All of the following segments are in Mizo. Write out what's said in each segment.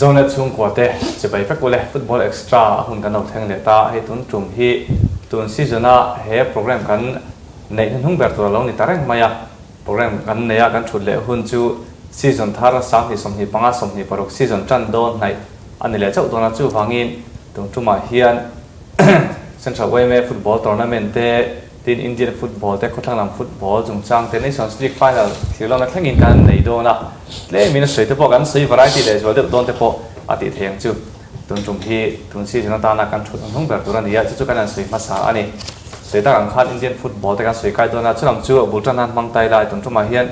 Zonet chhungkua te chibai vek ule Football Extra a hun kan lo thleng leh ta, hei tun tum hi tun season a he program kan neih hnuhnung ber tur a lo ni ta reng mai a, program kan nei a kan thut leh hun chu season thar 2025 26 season tan dawn hnaih a ni leh chauh dawn a, chuvangin tun tumah hian Central yma Football Tournament te Tin, Indian football te, khawthlang lam football chungchang te, Nations League final thlir lawna thlengin kan nei dawn a, tlemin a sawi te pawh kan sawi variety leh zual deuh dawn te pawh a tih thei ang chu. Tun tum hi tun season atana kan thut hnung ber tur a ni a, chu chu kan han sawi hmasa a ni. Sawi tak ang khan Indian football te kan sawi kai dawn a, chulam chu bul tan nan hmang tai lai tun tumah hian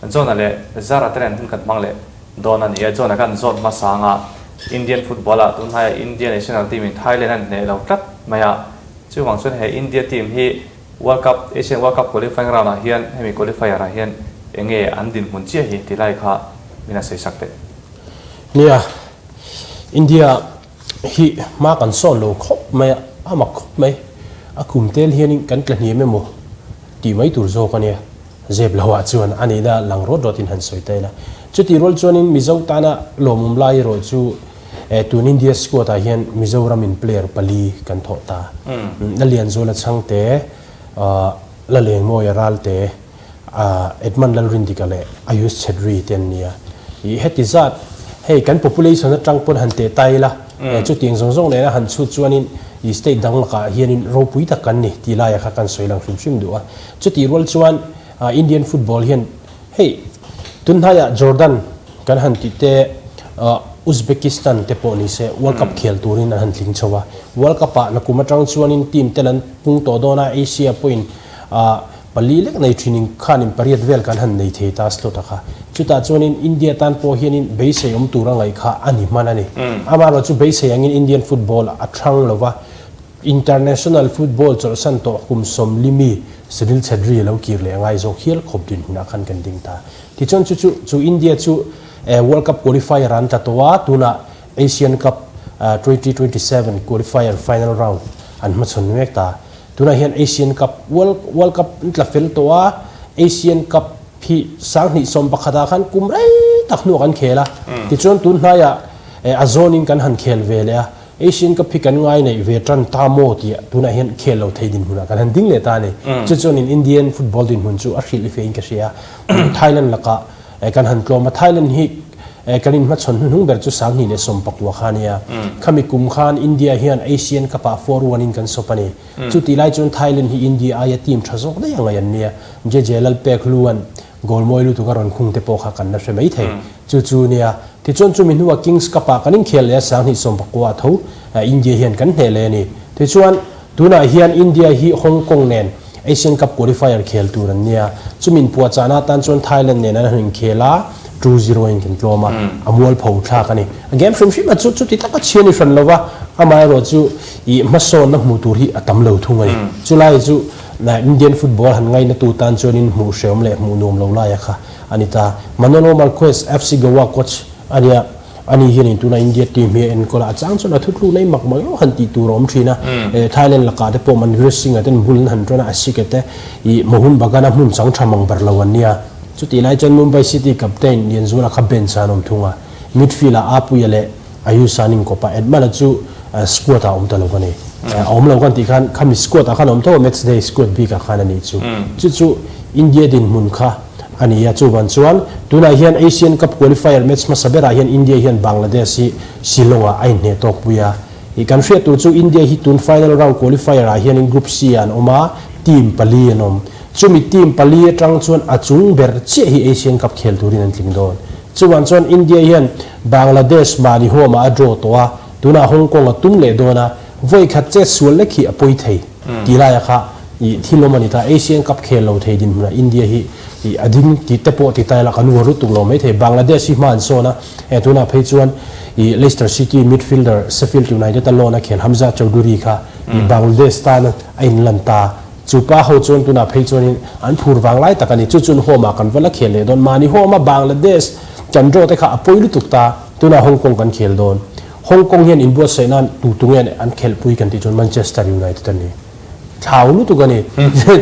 John-a leh Zara te nen hun kan hmang leh dawn a ni a, John-a kan zawt hmasa anga Indian football-ah tun hnaiah India national team-in Thailand an hneh lo tlat mai a, Chuvang chuan he India team hi World Cup, Asian World Cup qualifying round ah hian hemi qualifier ah hian enge an dinhmun chiah hi ti lai kha min a sawi sak teh. Nia, India hi hma kan sawn lo khawp mai a, a mak khawp mai. A kum tel hianin kan tla hniam emaw tih mai tur zawk a nia. Zep lo ah chuan a nihna lang rawt rawtin han sawi ta ila. Chutih rual chuanin Mizo tana lawmawm lai erawh chu tun India squad ah hian Mizoram in player pali kan thawh ta. La Lianzuala Chhangte, La Lengmawia Ralte, Edmund Lalrindika leh Ayush Chhetri te an nia. Ih heti zat hei kan population atang pawn han teh ta ila chutiang zawng zawng nena han chhut chuanin ih state dang lakah hianin ropui tak kan ni tih laia kha kan sawi lang hrim hrim duh a. Chutih rual chuan Indian football hian hei tunhnaiah Jordan kan han tih te Uzbekistan te pawh ni se World Cup khel turin an han tling chho a. World Cup ah nakum atang chuanin team te lan pung tawh dawn a, Asia pawhin pali lek nei thinin khanin pariat vel kan han nei thei ta slot a kha. Chutah chuanin India tan pawh hianin beisei awm tur a ngaih kha a ni hman a ni. Amaherawhchu beisei angin Indian football a thang lova. International football chawlhsan tawh kum sawmlimi Sunil Chhetri a lo kir leh a ngai zawk hial khawp dinhmunah khan kan ding ta. Tichuan chu chu chu India chu World Cup qualifier an tla tawh a, tunah Asian Cup 2027 qualifier final round an hmachhawn mek ta. Tunah hian Asian Cup World World Cup an tla fel tawh a, Asian Cup hi 2011 ah khan kum rei tak hnuah kan khel a. Tichuan tun hnaiah a zawnin kan han khel ve leh a. Asian Cup hi kan ngai neih ve tan ta maw tih tunah hian khel lo thei dinhmunah kan han ding leh ta a ni. Chu chuanin Indian football dinhmun chu a hrilh i fein ka hria. Thailand lakah kan han tlawm a, Thailand hi kan inhmachhawn hnuhnung ber chu 2019 kha a nia. Khami kum khan India hian Asian Cup-ah 4-1 in kan sawp a ni. Chutih lai chuan Thailand hi India aia team tha zawk daih a ngaih an nia. Jeje Lalpekluan Goal mawi lutuk a rawn khung te pawh kha kan la hre mai thei. Chu chu nia. Tichuan chumi hnuah Kings Cup ah kan inkhel leh a 2019 ah tho India hian kan hneh leh a ni. Tichuan tunah hian India hi Hong Kong nen Asian Cup qualifier khel tur an nia. Chumi inpuahchahna atan chuan Thailand nen an han inkhel a, 2-0 in kan tlawm a, a mualpho thlak a ni. A game hrim hrim a chu chuti taka chhia ni hran lova, amaherawh chu ih hmasawnna hmuh tur hi a tam lo thung a ni. Chulai chu Indian football han ngaina tu tan chuanin hmuh hreawm leh hmuh nuam lo laia kha a ni ta. Manolo Marquez, FC Goa coach a nia, ani hianin tuna India team hi a enkawl a, a chang chuan a thuthluk nei mak mak reuh han tih tur a awm thin a. Thailand lakah te pawh Manvir Singh-a ten bul an han ṭawn a, a sike te ih Mohun Bagan-a hmun chang tha mang ber lo an nia. Chutih lai chuan Mumbai City captain Lianzuala kha bench ah an awm thung a, midfield-ah Apuia leh Ayush-a an inkawp a, Edmund-a chu squad ah a awm ta lo a ni. A awm lo kan tih khan khami squad ah khan a awm tho a, match day squad bik ah khan a nih chu. Chu chu India dinhmun kha a ni a, chuvan chuan tunah hian Asian Cup qualifier match hmasa berah hian India hian Bangladesh hi Shillong ah a inhneh tawk pui a. Ih kan hriat tur chu India hi tun final round qualifier ah hianin Group C ah an awm a, team pali an awm. Chumi team pali atang chuan a chung ber chiah hi Asian Cup khel turin an tling dawn. Chuvan chuan India hian Bangladesh mahni home ah a draw tawh a, tunah Hong Kong a tum leh dawn a, vawi khat chet sual lek hi a pawi thei tih laia kha ih thil awm a ni ta. Asian Cup khel lo thei dinhmunah India hi ih a ding tih te pawh ti ta ila kan uar lutuk lo mai thei. Bangladesh hi hma an sawn a, eh tunah phei chuan ih Leicester City midfielder Sheffield United a loan a khel Hamza Choudhury kha ih Bangladesh tan a inlan ta. Chu pa ho chuan tunah phei chuanin an phur vang lai tak a ni. Chu chuan home ah kan va la khel leh dawn. Mahni home a Bangladesh kan draw te kha a pawi lutuk ta. Tunah Hong Kong kan khel dawn. Hong Kong hian inbuatsaih nan tu tu nge an khelhpui kan tih chuan Manchester United a ni. Thlau lutuk a ni.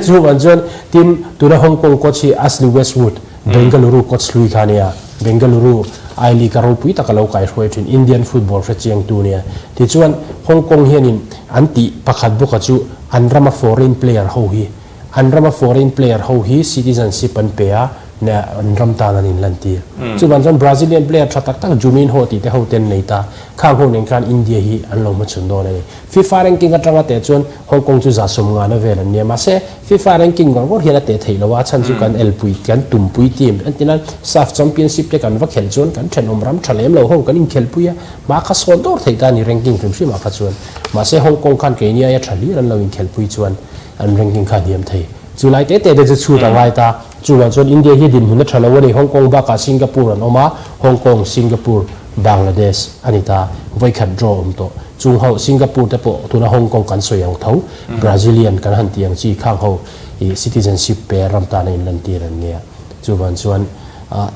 Chuvang chuan tin tuna Hong Kong coach hi Ashley Westwood, Bengaluru coach hlui kha a nia. Bengaluru I League a ropui tak a lo kaihruai thin Indian football hrechiangtu a nia. Tichuan Hong Kong hianin an tih pakhat bawka chu an rama foreign player ho hi an rama foreign player ho hi citizenship an pe a, an ram tan an inlantir. Chuvang chuan Brazilian player tha tak tak Juninho tih te ho te an nei ta, khang ho nen khan India hi an lo hmachhawn dawn a ni. FIFA ranking atanga teh chuan Hong Kong chu 150 vel an nia. Mahse, FIFA ranking ngawr ngawr hian a teh theih lo a, a chhan chu kan elpui, kan tumpui team an ti nan SAF Championship te kan va khelh chuan kan thenawm ram tha lem lo ho kan inkhelhpui a, hma kha sawn dawr theih ta a ni ranking hrim hrimah kha chuan. Mahse, Hong Kong khan keini aia tha hlir an lo inkhelhpui chuan an ranking kha a hniam thei. Chu lai te te te chu chhut a ngai ta. Chuvang chuan India hi dinhmun a tha lo a ni. Hong Kong bakah Singapore an awm a, Hong Kong, Singapore, Bangladesh a ni ta. Vawikhat draw awm tawh. Chung ho Singapore te pawh tuna Hong Kong kan sawi ang tho, Brazilian kan han tih ang chi khang ho i citizenship pe ram tan a inlantir an nia. Chuvang chuan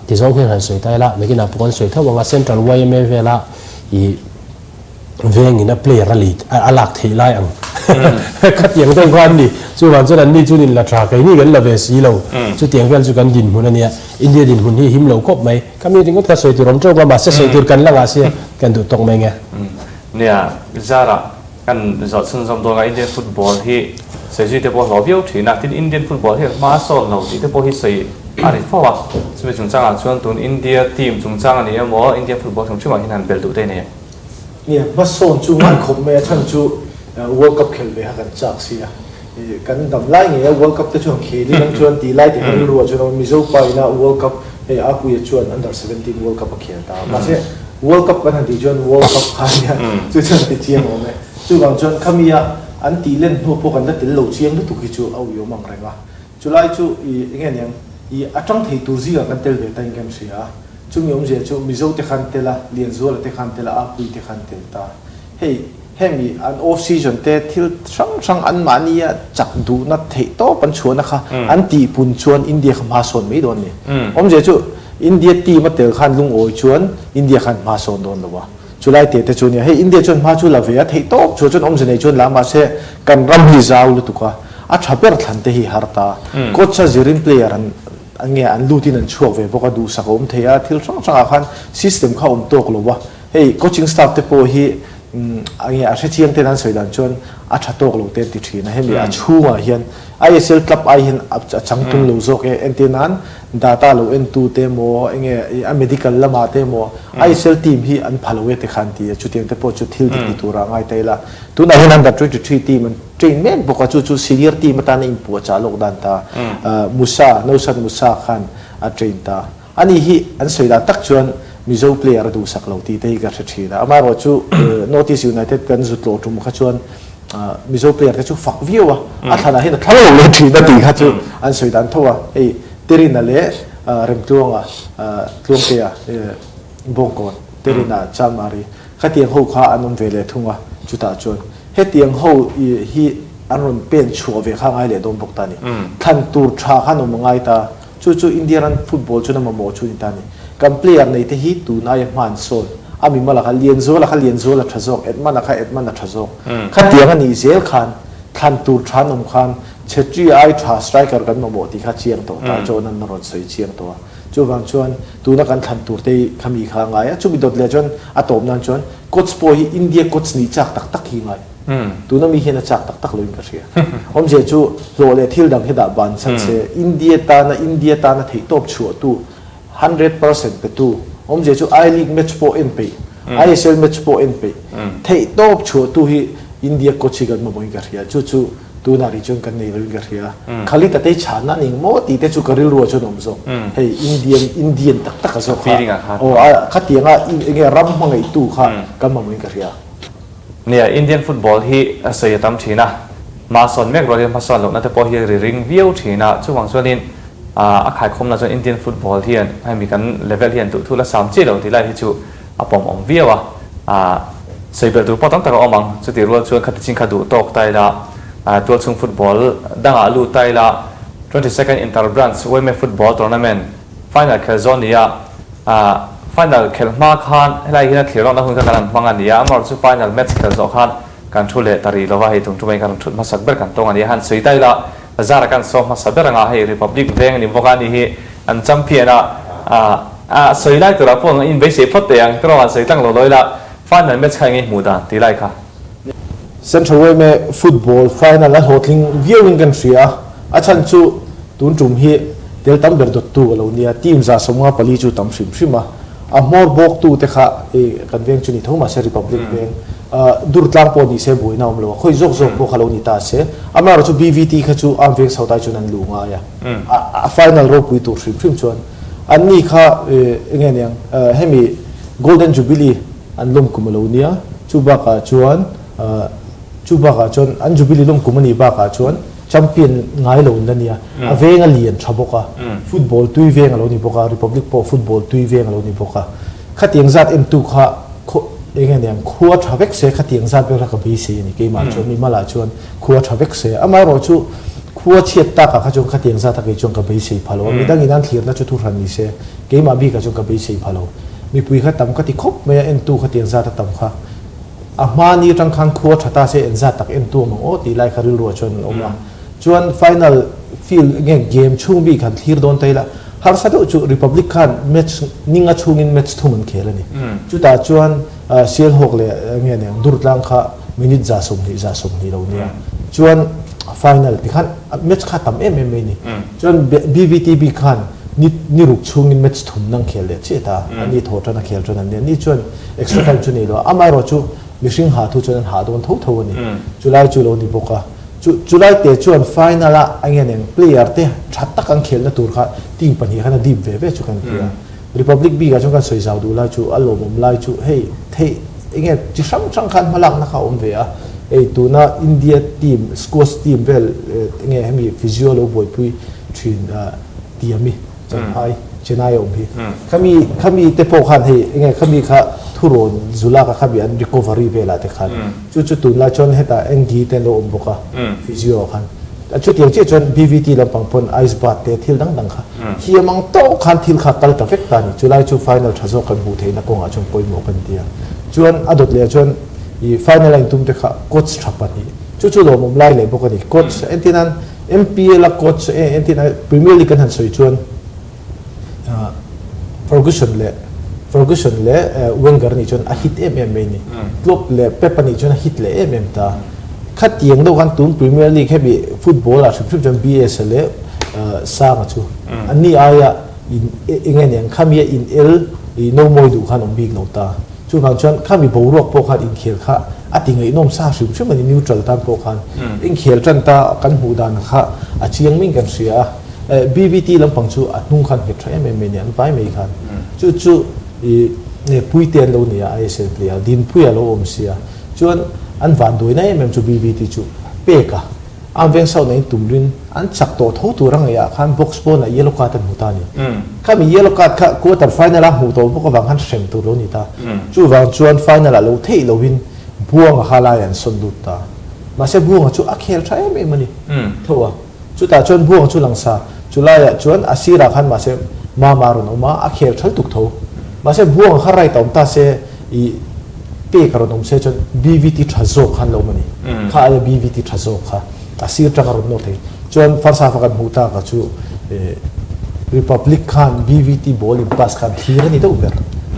tizawng hian han sawi ta ila, nakinah pawh kan sawi tho ang a, Central yma vela i vengin a player a lei a lak theih lai ang khatiang deuh kha an ni. Chuvang chuan anni chuan in la tha, keini kan la ve si lo. Chutiang vel chu kan dinhmun a nia. India dinhmun hi him lo khawp mai. Ka mi ringawt kha sawi tur awm teuh a, mahse sawi tur kan la ngah sia, kan duh tawk mai nge. Nia, zarah kan zawh chhunzawm dawn a, Indian football hi sawi zui te pawh hlawh viau thin a, tin Indian football hi hma sawn lo tih te pawh hi sawi a ri fo a, chumi chungchangah chuan tun India team chungchang a ni emaw Indian football hrim hrimah hian han belh duh te nei em? Nia, hmasawn chu ngai khawp mai a chhan chu World Cup khelh ve kha kan chak sia. Kan dam lai ngei a World Cup te chu han khel in ang chuan tih lai te kha rilru ah chuan a awm. Mizo pa ina World Cup hei Apuia chuan Under 17 World Cup a khel ta a. Mahse World Cup kan han tih chuan World Cup kha nia chu chuan ti chiang a awm e. Chuvang chuan khami a an tih len hnu pawh kan la tel lo chiang lutuk hi chu a uiawm ang reng a. Chulai chu i enge niang i a tang thei tur zingah kan tel ve ta in kan hria a. Chumi awmzia chu Mizo te khan tel a, Lianzuala te khan tel a, Apui te khan tel ta. Hei hemi an off season te thil hrang hrang anmahnia chak duhna theih tawp an chhuahna kha an tihpun chuan India kha hma sawn mai dawn a ni. Awmzia chu India team a tel khan lungawi chuan India khan hma sawn dawn lo a. Chulai te te chu nia, hei India chuan hma chu la ve a, theih tawp chhuah chuan awmze nei chuan la mahse kan ram hi zau lutuk a, a tha ber thlan te hi har ta. Coach a zirin player an nge an lutin an chhuak ve bawk a, duhsak a awm thei a, thil hrang hrangah khan system kha a awm tawk lo a. Hei coaching staff te pawh hi nge a hrechiang ten an sawi dan chuan a tha tawk lo te an ti thin a, hemi a chhungah hian ISL club ai hian a changtlung lo zawk e, entir nan Data lo en tu te emaw enge a medical lamah te emaw ISL team hi an pha lo e te khan ti a, chutiang te pawh chu thil dik ti turah a ngai ta ila. Tunah hian under 23 team an train mek bawk a, chu chu senior team atana inpuahchah lawk dan ta Musa, Nosat Musa khan a train ta. Ani hi an sawi dan tak chuan Mizo player a duhsak lo tih te hi ka hre thin a, amaherawhchu North East United kan zut tlawh tum kha chuan Mizo player te chu fak viau a, a thlanah hian a thlang lo leh thin a tih kha chu an sawi dan tho a, hei Terina leh Remtluanga, Tluangtea, Bawngkawn, Terina, Chanmari khatiang ho kha an awm ve leh thung a, chutah chuan hetiang ho hi an rawn pen chhuah ve kha a ngai leh dawn bawk ta a ni. Thlan tur tha khan awm a ngai ta. Chu chu India ram football chuan a mamawh chu a ni ta a ni. Kan player nei te hi tun aia hma an sawn. A mimal a kha Lianzuala kha Lianzuala tha zawk, Edmund-a kha Edmund-a tha zawk. Khatiang a nih zel khan thlan tur tha an awm khan Chhetri ai tha striker kan mamawh tih kha chiang tawh ta, John an rawn sawi chiang tawh a. Chuvang chuan tuna kan thlan tur te hi khami kha a ngai a, chumi dawt leh chuan a tawp nan chuan coach pawh hi India coach nih chak tak tak hi ngai. Tuna mi hian a chak tak tak loin ka hria. Awmzia chu hlawh leh thil dang hi dah ban san se, India tana India tana theihtawp chhuahtu, 100% petu, awmzia chu I League match pawh en peih, ISL match pawh en peih, theihtawp chhuahtu hi India coach hi kan mamawhin ka hria. Chu chu tunah rih chuan kan nei loin ka hria. Khalid a tei chhanna a ning maw tih te chu ka rilruah chuan a awm zawk. Hei Indian Indian tak tak a zawk kha. Aw khatianga enge ram hmangaihtu kha kan mamawhin ka hria. Nia, Indian football hi a sawi a tam thin a, hmasawn mek rualin hmasawn lohna te pawh hi a ri ring viau thin a, chuvang chuanin a khaikhawmna chuan Indian football hian hemi kan level hian duhthul a sam chiah lo tih lai hi chu a pawmawm viau a, sawi belh tur pawh tam tak a awm ang, chutih rual chuan khati chin kha duh tawk ta ila, tualchhung football dangah lut ta ila, 22nd Inter-Branch Women Football Tournament Final khelh zawh a ni a, final khelh hma khan helai hian a thlir lawkna hun kha kan han hmang a ni a, amaherawhchu chu final match khelh zawh khan kan thu leh ta rih lova, hei tum tumah in kan rawn thut hmasak ber kan tawng a ni a, han sawi ta ila Zara kan sawm hmasa ber anga hei Republic veng a ni bawk a, ani hi an champion a. A sawi lai turah pawh in beisei phawt teh ang, tiraw han sawi tlang lo lawi la, final match kha eng nge hmuh dan tih lai kha. Central yma football final a hlawhtling viau in kan hria a, a chhan chu tun tum hi tel tam ber dawttu a lo nia, team 154 chu tam hrim hrim a, a hmawr bawk tu te kha kan veng chu ni tho mahse Republic veng Durtlang pawh ni se buaina awm lo a, khawi zawk zawk pawh kha lo ni ta se, amaherawhchu BVT kha chu arm veng South ai chuan an luh ngai a, a final ropui tur hrim hrim chuan. An ni kha eng nge niang hemi Golden Jubilee an lawm kum a lo nia, chu bakah chuan chu bakah chuan an Jubilee lawm kum a nih bakah chuan champion ngai lo an la nia, a veng a lian tha bawk a, football tui veng a lo ni bawk a, Republic pawh football tui veng a lo ni bawk a, khatiang zat entu kha eng nge niang khua tha vek se khatiang zat vel kha ka beisei a ni keimah chuan mimalah chuan khua tha vek se, amaherawh chu Khua chhiat takah kha chuan khatiang zat a kei chuan ka beisei pha lo a, midangin an thlirna chu thuhran ni se, keimah bikah chuan ka beisei pha lo. Mipui kha tam ka ti khawp mai a, entu khatiang zat a tam kha. A hma ni atang khan khua tha ta se en zat tak entu awm ang aw tih lai kha rilruah chuan an awm a. Chuan final field nge game chhung bik han thlir dawn ta ila, harsa deuh chu Republic khan match ninga chhungin match thum an khel a ni. Chutah chuan Sialhawk leh nge nen Durtlang kha minute 20 20 lo nia. Chuan final ti khan match kha tam em em mai ni. Chuan BVTB khan ni ni ruk chhungin match thum nang khel leh chiah ta. A ni thaw tan a khel tan an nia. Ni chuan extra time chu nei lo a. Amaherawh chu mihring ha thu chuan an hah dawn tho tho a ni. Chulai chu lo ni bawk a. Chu chulai te chuan final a eng nge nen player te tha tak an khelna tur kha team pahnih khan a dip ve ve chu kan ti a. Republic bikah chuan kan sawi zau duh lai chu a lawmawm lai chu hei theih eng nge chi hrang hrang khan hmalakna kha a awm ve a, hei tuna India team squash team vel eng nge hemi physio lo buaipui thin Tiami Champhai Chennai a awm hi khami khami te pawh khan hei eng nge khami kha thurawn zulak a khami an recovery velah te khan Chu chu tunlai chuan hetah Angie te an lo awm bawk a, physio ah khan. Chutiang chiah chuan BVT lampang pawn ice bath te thil dang dang kha thiam ang tawk khan thil kha kal ta vek ta a ni. Chulai chu final tha zawk kan hmuh theihna kawngah chuan pawimawh kan ti a. Chuan a dawt leh ah chuan i final a intum te kha coach tha pahnih. Chu chu lawmawm lai leh bawk a ni. Coach entirnan MPL a coach entirnan Premier League kan han sawi chuan Ferguson leh Ferguson leh Wenger nih chuan a hit em em mai a ni. Klopp leh Pep a nih chuan a hit leh em em ta. Khatiang deuh khan tun Premier League hemi football ah hrim hrim chuan BS a leh Sanga chu an ni aia in eng nge niang khami a in el i no mawi duh khan awm bik lo ta. Chuvang chuan khami boruak pawh khan inkhel kha a ti ngaihnawm sa hrim hrim a ni neutral tan pawh khan. Inkhel tan ta kan hmuh dan kha a chiang ming kan hria a. BVT lampang chu a hnung khan nghet tha em em mai nia, an vai mai khan. Chu chu i nge Puite an lo nia ISL player, Dinpuia lo awm sia. Chuan an van duaina em em chu BVT chu pek a, an veng sauh na in tum rin an chak tawh tho tur a ngaihah khan box pawnah yellow card an hmu ta a ni. Khami yellow card kha quarter final a hmuh tawh bawk avang khan hrem tur lo ni ta. Chuvang chuan final ah lo theih loin Buanga kha lai an sawn lut ta. Mahse Buanga chu a khel tha em em a ni tho a. Chutah chuan buang chu langsa, chulaiah chuan a sirah khan mahse mama a rawn awm a, a khel thal tuk tho. Mahse buang kha right a awm ta se, i pek a rawn awm se chuan BVT tha zawk khan lo awm a ni. Kha aia BVT tha zawk kha a sir tang a rawn nawr thei. Chuan first half a kan hmuh tak a chu Republic khan BVT ball in pass khan thlir a ni deuh ber.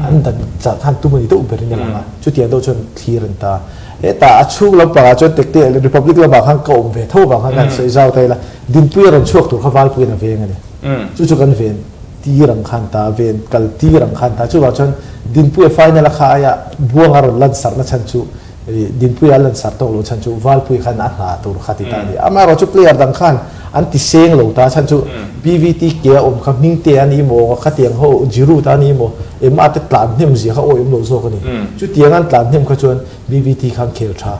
An dan chah khan tum a ni deuh ber in a lang a, chutiang deuh chuan thlir an ta. Hetah a chhung lampangah chuan Tekte Republic lamah khan ka awm ve tho vang khan kan sawi zau ta ila, Dinpuia rawn chhuak tur kha Valpuiin a veng a ni. Chu chu kan ven tir ang khan ta, ven kal tir ang khan ta. Chuvang chuan Dinpuia final a kha aia Buanga rawn lan sarhna chhan chu Dinpuia a lan sarh tawk lo chhan chu Valpui khan a hna tur kha ti ta a ni. Amaherawhchu player dang khan an ti seng lo ta chhan chu PVT ke a awm kha Hmingte a ni maw, khatiang ho Giroud a ni maw, Emma te tlan hnem zia kha awih awm lo zawk a ni. Chutiang an tlan hnem kha chuan BVT khan khel tha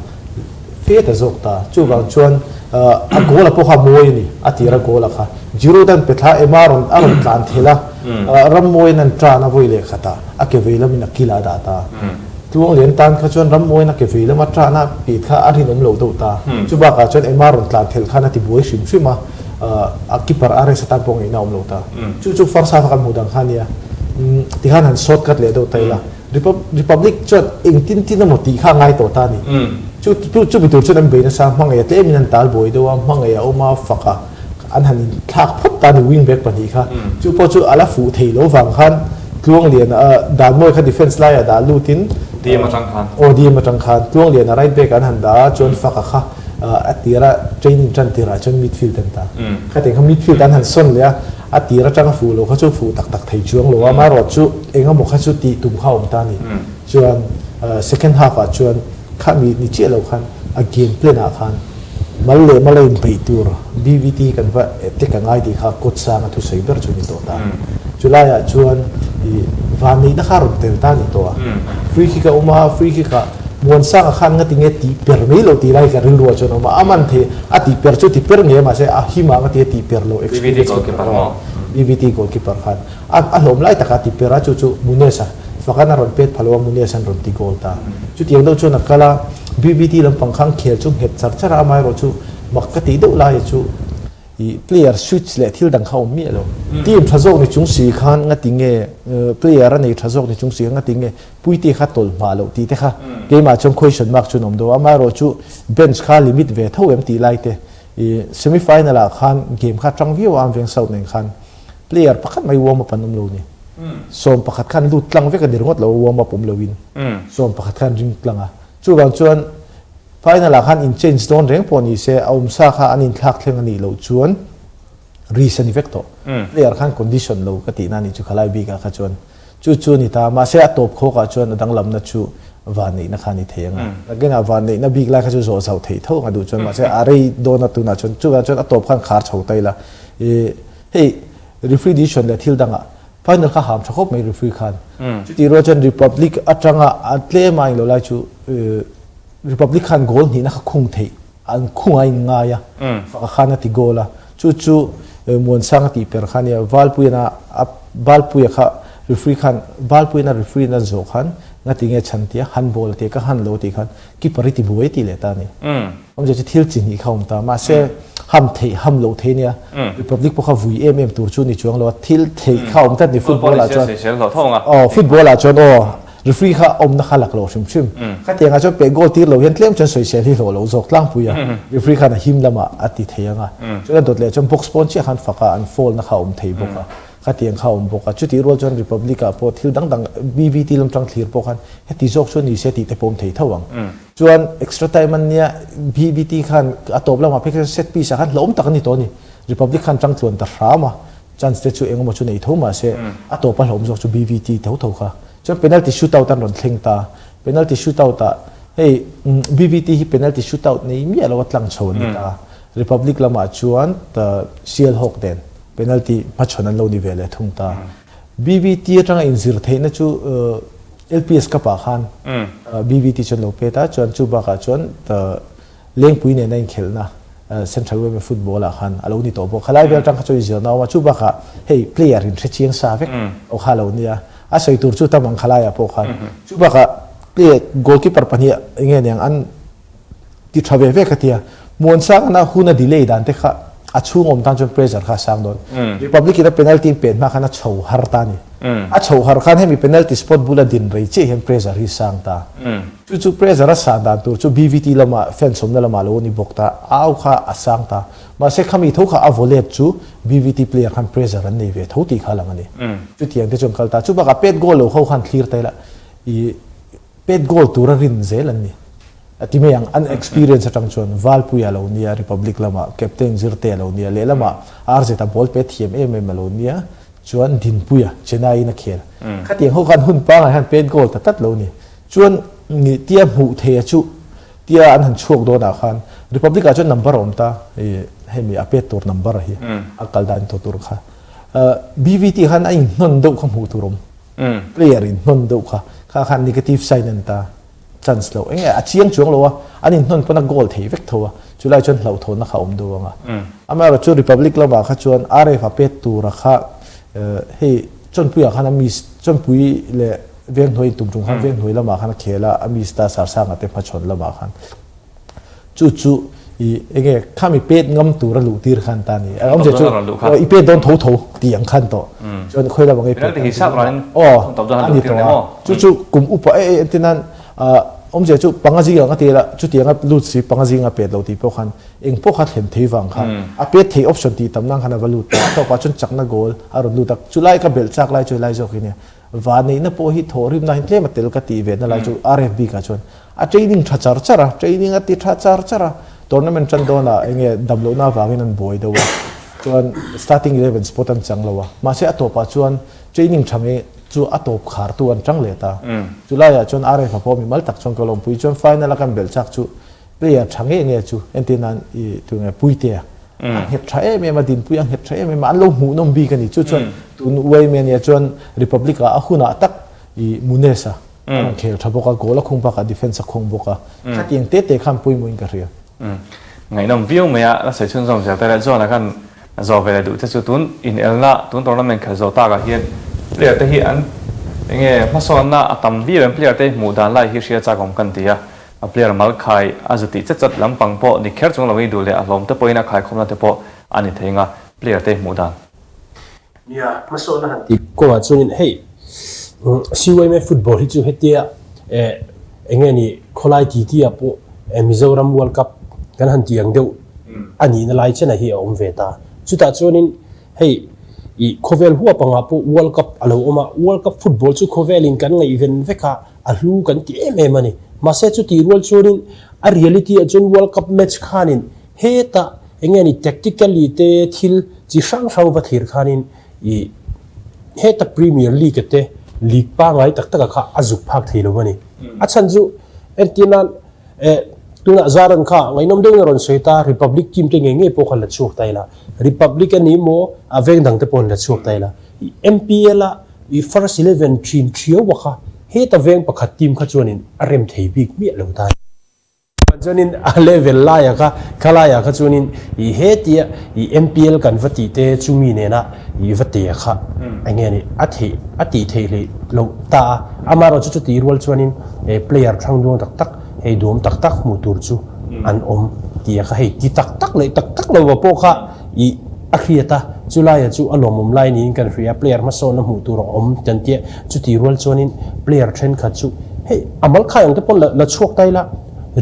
fe ta zawk ta. Chuvang chuan a goal a pawh kha mawi a ni, a tira goal a kha. Giroud an pe thla Emma rawn a rawn tlan thelh a, Rammawiin an tan a vawi leh khat a, a ke vei lamin a kil a dah ta. Tluanglian tan kha chuan Rammawiin a ke vei lama tan a pit kha a rinawm lo deuh ta. Chubakah chuan Emma rawn tlan thelh khan a ti buai hrim hrim a, a keeper RS atan pawh ngaihna a awm lo ta. Chu chu first half a kan hmuh dan kha a nia. Tikhan han short cut leh deuh ta ila. Republic chuan engtin tin emaw tih kha a ngai tawh ta a ni. Chu chumi tur chuan an bei nasa, hmangaih a tlemin an tal buai deuh a, hmangaih a awm a, fak a, an han inthlak phawt ta a ni wing back pahnih kha. Chu pawh chu a la fuh thei lo vang khan. Tluangliana Danmawi kha defence laiah dah lutin DM atang khan. Aw DM atang khan Tluangliana right back an han dah a chuan Faka kha a tira training tan tirah chuan midfield an ta. Khatiang kha midfield an han sawn leh a, a tir atanga fuh lo kha chu fuh tak tak thei chuang lo a, amaherawh chu engemaw kha chu tih tum kha a awm ta a ni. Chuan second half ah chuan kha mi ni chiah lo khan a game plan ah khan mal leh mal a inbeih tur BVT kan va tek a ngai tih kha coach sang a thusawi ber chu ni tawh ta. Chulai ah chuan ih vanneihna kha a rawn tel ta a ni tawh a. Free kick a awm a, free kick ah Muansanga khan nga tinge tih per mai lo tih lai ka rilru ah chuan a awm a, a man thei a tih per chu ti per ngei a mahse a him ah nga ti a tih per lo experience keeper maw? BVT goalkeeper khan. A a hlawm lai takah ti per a, chu chu Munez-a fakan a rawn pet pha lo a, Munez an rawn ti goal ta. Chutiang deuh chuan a kal a, BVT lampang khan khel chu nghet char char a, amaherawh chu mak ka tih deuh laia chu ih player switch leh thil dang kha a awm miah lo. Team tha zawk ni chung si khan ngati nge player a nei tha zawk ni chung si khan ngati nge Puite kha tawlh hmah loh tih te kha keimah chuan question mark chu an awm deuh a, amaherawh chu bench kha limit ve tho em tih lai te ih semi final ah khan game kha tang viau a, an veng south nen khan. Player pakhat mai warm up an awm lo ni. 11 khan lut tlang vek a ni ringawt lo warm up awm loin. 11 khan ring tlang a. Chuvang chuan final ah khan in change dawn reng pawh ni se a awm sa kha an inthlak thleng a nih loh chuan risk a ni vek tawh. Player khan condition lo ka tihna a nih chu khalai bik ah kha chuan. Chu chu a ni ta. Mahse a tawp khawk ah chuan a danglamna chu vanneihna kha a ni thei ang a. Nakinah vanneihna bik lai kha chu zawh zauh theih tho ang a duh chuan mahse a rei dawn a tunah chuan chuvang chuan a tawp khan khar chho ta ila. Hei referee decision leh thil dangah final kha ham tha khawp mai referee khan. Chutih rual chuan Republic atanga a tlem a englo lai chu Republic khan goal hnihna kha khung theih an khung a inngai a, faka khan a ti goal a. Chu chu Muansang a tih per kha nia Valpuiana a Valpuia kha referee khan Valpuiana referee na zawh khan ngati nge chhan tia handball a tia ka han lo tih khan keeper i ti buai tih leh ta a ni. Awmzia chu thil chi hnih kha awm ta. Mahse, ham theih ham loh thei nia. Republic pawh kha vui em em tur chu ni chuang lo a, thil theih kha awm tlat ni football ah chuan. Aw, football ah chuan aw, referee kha awmna kha lak lo hrim hrim. Khatiang ah chuan peh goal tir lo hian tlem chuan sawisel hi hlawh lo zawk tlangpui a, referee khan a him lamah a ti thei ang a. Chuan a dawt leh chuan box pawn chiah khan fak a, an foul na kha a awm thei bawk a. Khatiang kha a awm bawk a. Chutih rual chuan Republic ah pawh thil dang dang BVT lam tang thlir pawh khan heti zawk chu ni se tih te pawh awm thei tho ang. Chuan extra time an nia BBT khan a tawp lamah phei kha chuan set piece ah khan hlauhawm tak a ni tawh a ni. Republic khan tang tluan ta hram a, chance te chu engemaw chu nei tho mahse a tawp a hlauhawm zawk chu BVT tho tho kha. Chuan penalty shootout an rawn thleng ta. Penalty shootout ah hei BVT hi penalty shootout nei miah lo a tlang chho an ni ta. Republic lamah chuan Sialhawk nen penalty hmachhawn an lo ni ve leh thung ta. BVT atanga inzir theihna chu LPS Cup ah khan BVT chuan lo pet a, chuan chu bakah chuan Lengpui nena inkhelhna Central Women Football ah khan a lo ni tawh bawk. Khalai vel atang kha chuan inzirna a awm a, chu bakah hei player in hre chiang sa vek aw kha a lo nia. A sawi tur chu tam ang khalai ah pawh khan. Chu bakah player goalkeeper pahnih enge niang an ti tha ve ve ka tia. Muansang ana hun a delay dan te kha a chhung awm tan chuan pressure kha a sang dawn. Republic in a penalty in pet hma khan a chho har ta a ni. A chho har khan hemi penalty spot bula din rei chiah hian pressure hi sang ta. Chu chu pressure a san dan tur chu BVT lama fans awmna lamah lo a ni bawk ta. A au kha a sang ta. Mahse khami tho kha a vaw let chu BVT player khan pressure an nei ve tho tih kha a lang a ni. Chutiang te chuan kal ta. Chubakah pet goal lo ho khan thlir ta ila i Pet goal tura rin zel an ni. A ti mai ang, an experience atang chuan Valpui a lo nia, Republic lamah captain Zirte a lo nia, lehlamah RZ a ball pet thiam em em a lo nia, chuan Dinpuia, Chennai-in a khel. Khatiang ho khan hun pangai hian pet goal ta tlat lo ni. Chuan tia hmuh theia chu tia an han chhuak dawnah khan Republic-ah chuan number a awm ta, hemi a pet tur number hi a kal dan tawh tur kha. BVT khan a inhnawn deuh kha hmuh tur awm. Player in hnawn deuh kha kha khan negative sign an ta chance lo enge a chiang chuang lo a an in hnawn pawn a goal thei vek tho a chulai chuan hlauhthawnna kha awm deuh ang a amaherawh chu Republic lamah kha chuan RF a pet tura kha hei Chawnpuiah khan a miss Chawnpui leh Venghnuai in tum tum khan Venghnuai lamah khan a khel a a miss ta Sarsanga te hmachhawn lamah khan Chu chu i enge khami pet ngam tur a luh tir khan ta ni. A awmzia chu i pet dawn tho tho ti ang khan tawh. Chuan khawi lam ang i pet. Aw a ni tawh a. Chu chu kum upa e e entir nan awmzia chu panga zing ang a ti la chutiang a lut si panga zing a pet lo tih pawh khan eng pawh kha thlen thei vang khan a pet thei option tih tam nan khan a va lut ta. A tawpah chuan chakna goal a rawn lut a. Chulai ka belh chak lai chu helai zawk hi nia. Vaneihna pawh hi thawhrimna hian tlem a tel ka tih ve na lai chu RF bikah chuan a training tha char char a, training a ti tha char char a, tournament tan dawnah eng nge damlohna avangin an buai deuh a, chuan starting 11 spot an chang lo a, mahse a tawpah chuan training tha nge chu a tawp khartu an tang leh ta. Chulaiah chuan RF a pawh mimal tak chuan ka lawmpui chuan final a kan belh chak chu player tha nge nge chu entir nan i tu nge Puitea a nghet tha em em a, Dinpuia a nghet tha em em a, an lo hmuhnawm bik a ni. Chu chuan tun Uaimania chuan Republic ah a hunah tak i Munes a a rawn khel tha bawk a, goal a khung bakah defence a khung bawk a, khatiang te te khan pawimawhin ka hria. Ngaihnawm viau mai a, la sawi chhunzawm zel te leh John a khan zawh ve leh duh che chu tun inelna tun tournament khelh zawh takah hian player te hi an enge hmasawnna a tam viau em player te hmuh dan lai hi hria chak awm kan ti a, a player mal khai a zu tih chet chat lampang pawh ni kher chung lo i duh leh a hlawm te pawhin a khaikhawmna te pawh a ni thei anga player te hmuh dan. Nia, hmasawnna han tih kawngah chuanin hei CYMA football hi chu hetia eh eng nge ni khawlai titi ah pawh Mizoram World Cup kan han tih ang deuh a nihna lai chen ah hi a awm ve ta. Chutah chuanin hei ih khawvel huap angah pawh World Cup a lo awm a, World Cup football chu khawvelin kan ngaihven vek a, a hlu kan ti em em a ni. Mahse chutih rual chuanin a reality ah chuan World Cup match khanin Hetah eng nge ni tactically te thil chi hrang hrang va thlir khanin ih heta Premier League te league pangai tak taka kha a zuk phak thei lo a ni. A chhan chu entir nan eh tunah Zaran kha ngaihnawm deuhin a rawn sawi ta Republic team te ngei ngei pawh kha la chhuak ta ila Republic a ni maw a veng dang te pawh an la chhuak ta ila ih MPL a ih first 11 thin thiau a kha heta veng pakhat team kha chuanin a rem thei bik miah lo ta a ni. Chuanin a level laia kha khalaiah kha chuanin i hetia i MPL kan va tih te chumi nena i va tea kha eng nge ni a theih a tih theih hlei loh ta a, amaherawh chu chutih rual chuanin player thang duang tak tak hei duam tak tak hmuh tur chu an awm tih a kha hei ti tak tak leh tak tak lova pawh kha i a hriat a, chulaia chu a lawmawm lai niin kan hria player hmasawnna hmuh tur a awm kan tia chutih rual chuanin player thenkhat chu Hei, a mal khai ang te pawn la chhuak ta ila,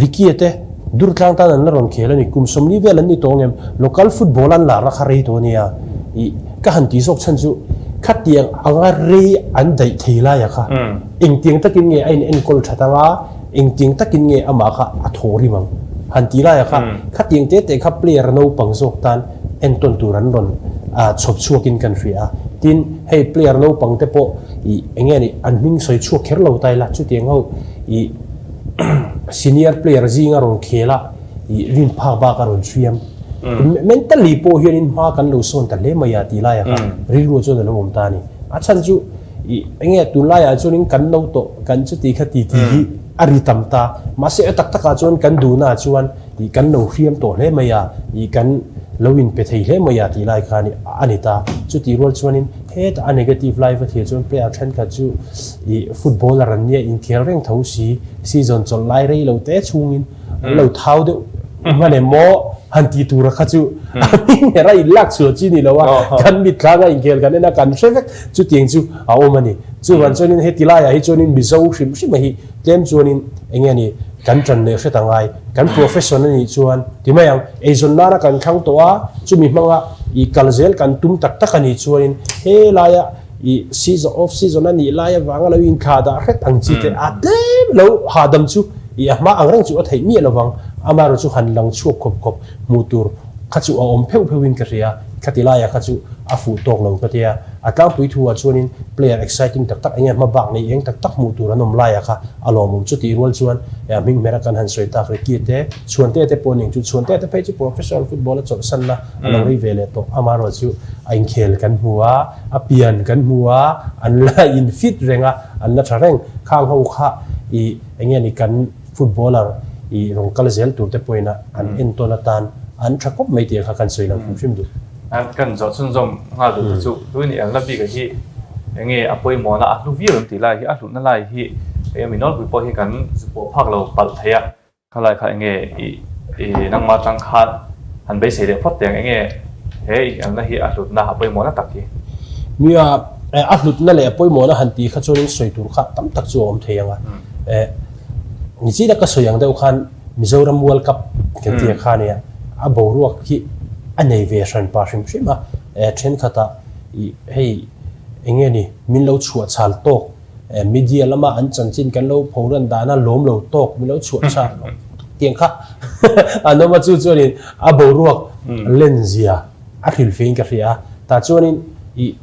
Ricky-a te Durtlang tan an la rawn khel a ni, kum 40 vel an ni tawh ang em, local football an larna kha rei tawh a nia, ih, ka han tih zawk chhan chu khatiang anga rei an daih thei laia kha engtiang takin nge a in enkawl that anga, engtiang takin nge amah kha a thaw rim ang han tih laia kha, khatiang te te kha player naupang zawk tan entawn tur an rawn chhawp chhuakin kan hria a, tin, hei player naupang te pawh Ih eng nge ni an hming sawi chhuak kher lo ta ila chutiang ho ih senior player zinga rawn khel a ih rin phak bak a rawn hriam mentally pawh hianin hma kan lo sawn ta hle mai a tih laiah kha rilru chuan a lo awm ta a ni. A chhan chu ih eng nge tunlaiah chuanin kan lo tawh kan chuti kha ti ti hi a ri tam ta mahse a tak takah chuan kan duhnaah chuan ih kan lo hriam tawh hle mai a ih kan lo inpe thei hle mai a tih lai khan a ni ta. Chutih rual chuanin Hetah a negative lai va thlir chuan player thenkhat chu ih footballer an nia inkhel reng tho si, season chawlh lai rei lo te chhungin an lo thau deuh hman em maw han tih tura kha chu a hming hera in lak chhuah chi ni lo a, kan mitthlanga inkhel kan en a kan hre vek chutiang chu a awm a ni. Chuvang chuanin heti laiah hi chuanin Mizo hrim hrim a hi tlem chuanin eng nge ni kan tan leh hret a ngai, kan profession a nih chuan ti mai ang. Eizawn nana kan thlang tawh a, chumi hmanga i kal zel kan tum tak tak a nih chuanin he laia i season, off season a nih lai avanga lo inthlah dah hret ang chi te a tlem lo hahdam chu i a hma ang reng chu a theih miah lovang, amaherawh chu han lang chhuak khawp khawp hmuh tur kha chu a awm pheuh pheuhin ka hria, khati laia kha chu a fuh tawk lo ka tia. A tlangpui thu ah chuanin player exciting tak tak enge hma bak nei eng tak tak hmuh tur an awm laiah kha a lawmawm. Chutih rual chuan hming hmera kan han sawi tak Ricky te, Chhuante te pawh ning chu Chhuante te phei chu professional football a chawlhsanna a lo rei ve leh tawh. Amaherawh chu a inkhel kan hmu a, a pian kan hmu a, an la in fit reng a, an la tha reng. Khang ho kha ih enge ni kan footballer ih rawn kal zel tur te pawhin a an entawn atan an tha khawp mai tih kha kan sawi lo hrim hrim duh. Kan zawh chhunzawm nghal duh te chu tuin i elna bik ah hi eng nge a pawimawhna a hlu viau em tih lai hi a hlutna lai hi eng mi nawlpui pawh hi kan zu pawh phak lo palh thei a, khalai kha eng nge i i nangmah atang khan han beisei leh phawt teh ang eng nge he i elna hi a hlutna a pawimawhna tak hi. Nia, a hlutna leh a pawimawhna han tih kha chuanin sawi tur kha tam tak chu a awm thei ang a, nichina ka sawi ang deuh khan Mizoram World Cup kan tih kha nia, a boruak hi a nei ve hran pa hrim hrim a, thenkhatah ih hei. enge ni min lo chhuah chhal tawk media lama an chanchin kan lo phoran dana lawm lo tawk min lo chhuah chhal tiang kha an awm a chu chuanin a boruak len zia a hrilh fein ka hria a tah chuanin ih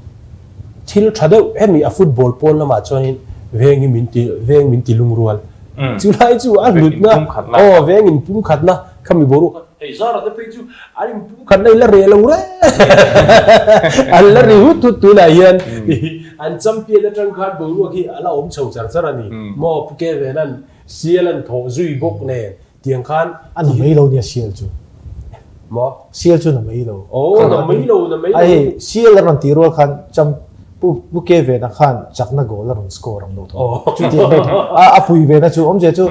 thil tha deuh hemi a football pawn lamah chuanin veng hi min ti veng min ti lungrual chulai chu a hlutna aw veng in pumkhatna khami boruak kha hei zara te phei chu an in pumkhatna in la reh lo reng an la ri hut hut tunah hian an champion atang khan boruak hi a la awm chho char char a ni maw Pu Kevenan sial an thawh zui bawk nen Tiang khan. A na mai lo nia sial chu. Maw? Sial chu na mai lo. Aw, na mai lo, na mai lo. A hei, sial a rawn tih rual khan cham Pu Pu Ke Vena khan chakna goal a rawn score ang lo tawh. Chutiang deuh a a pui vena chu awmzia chu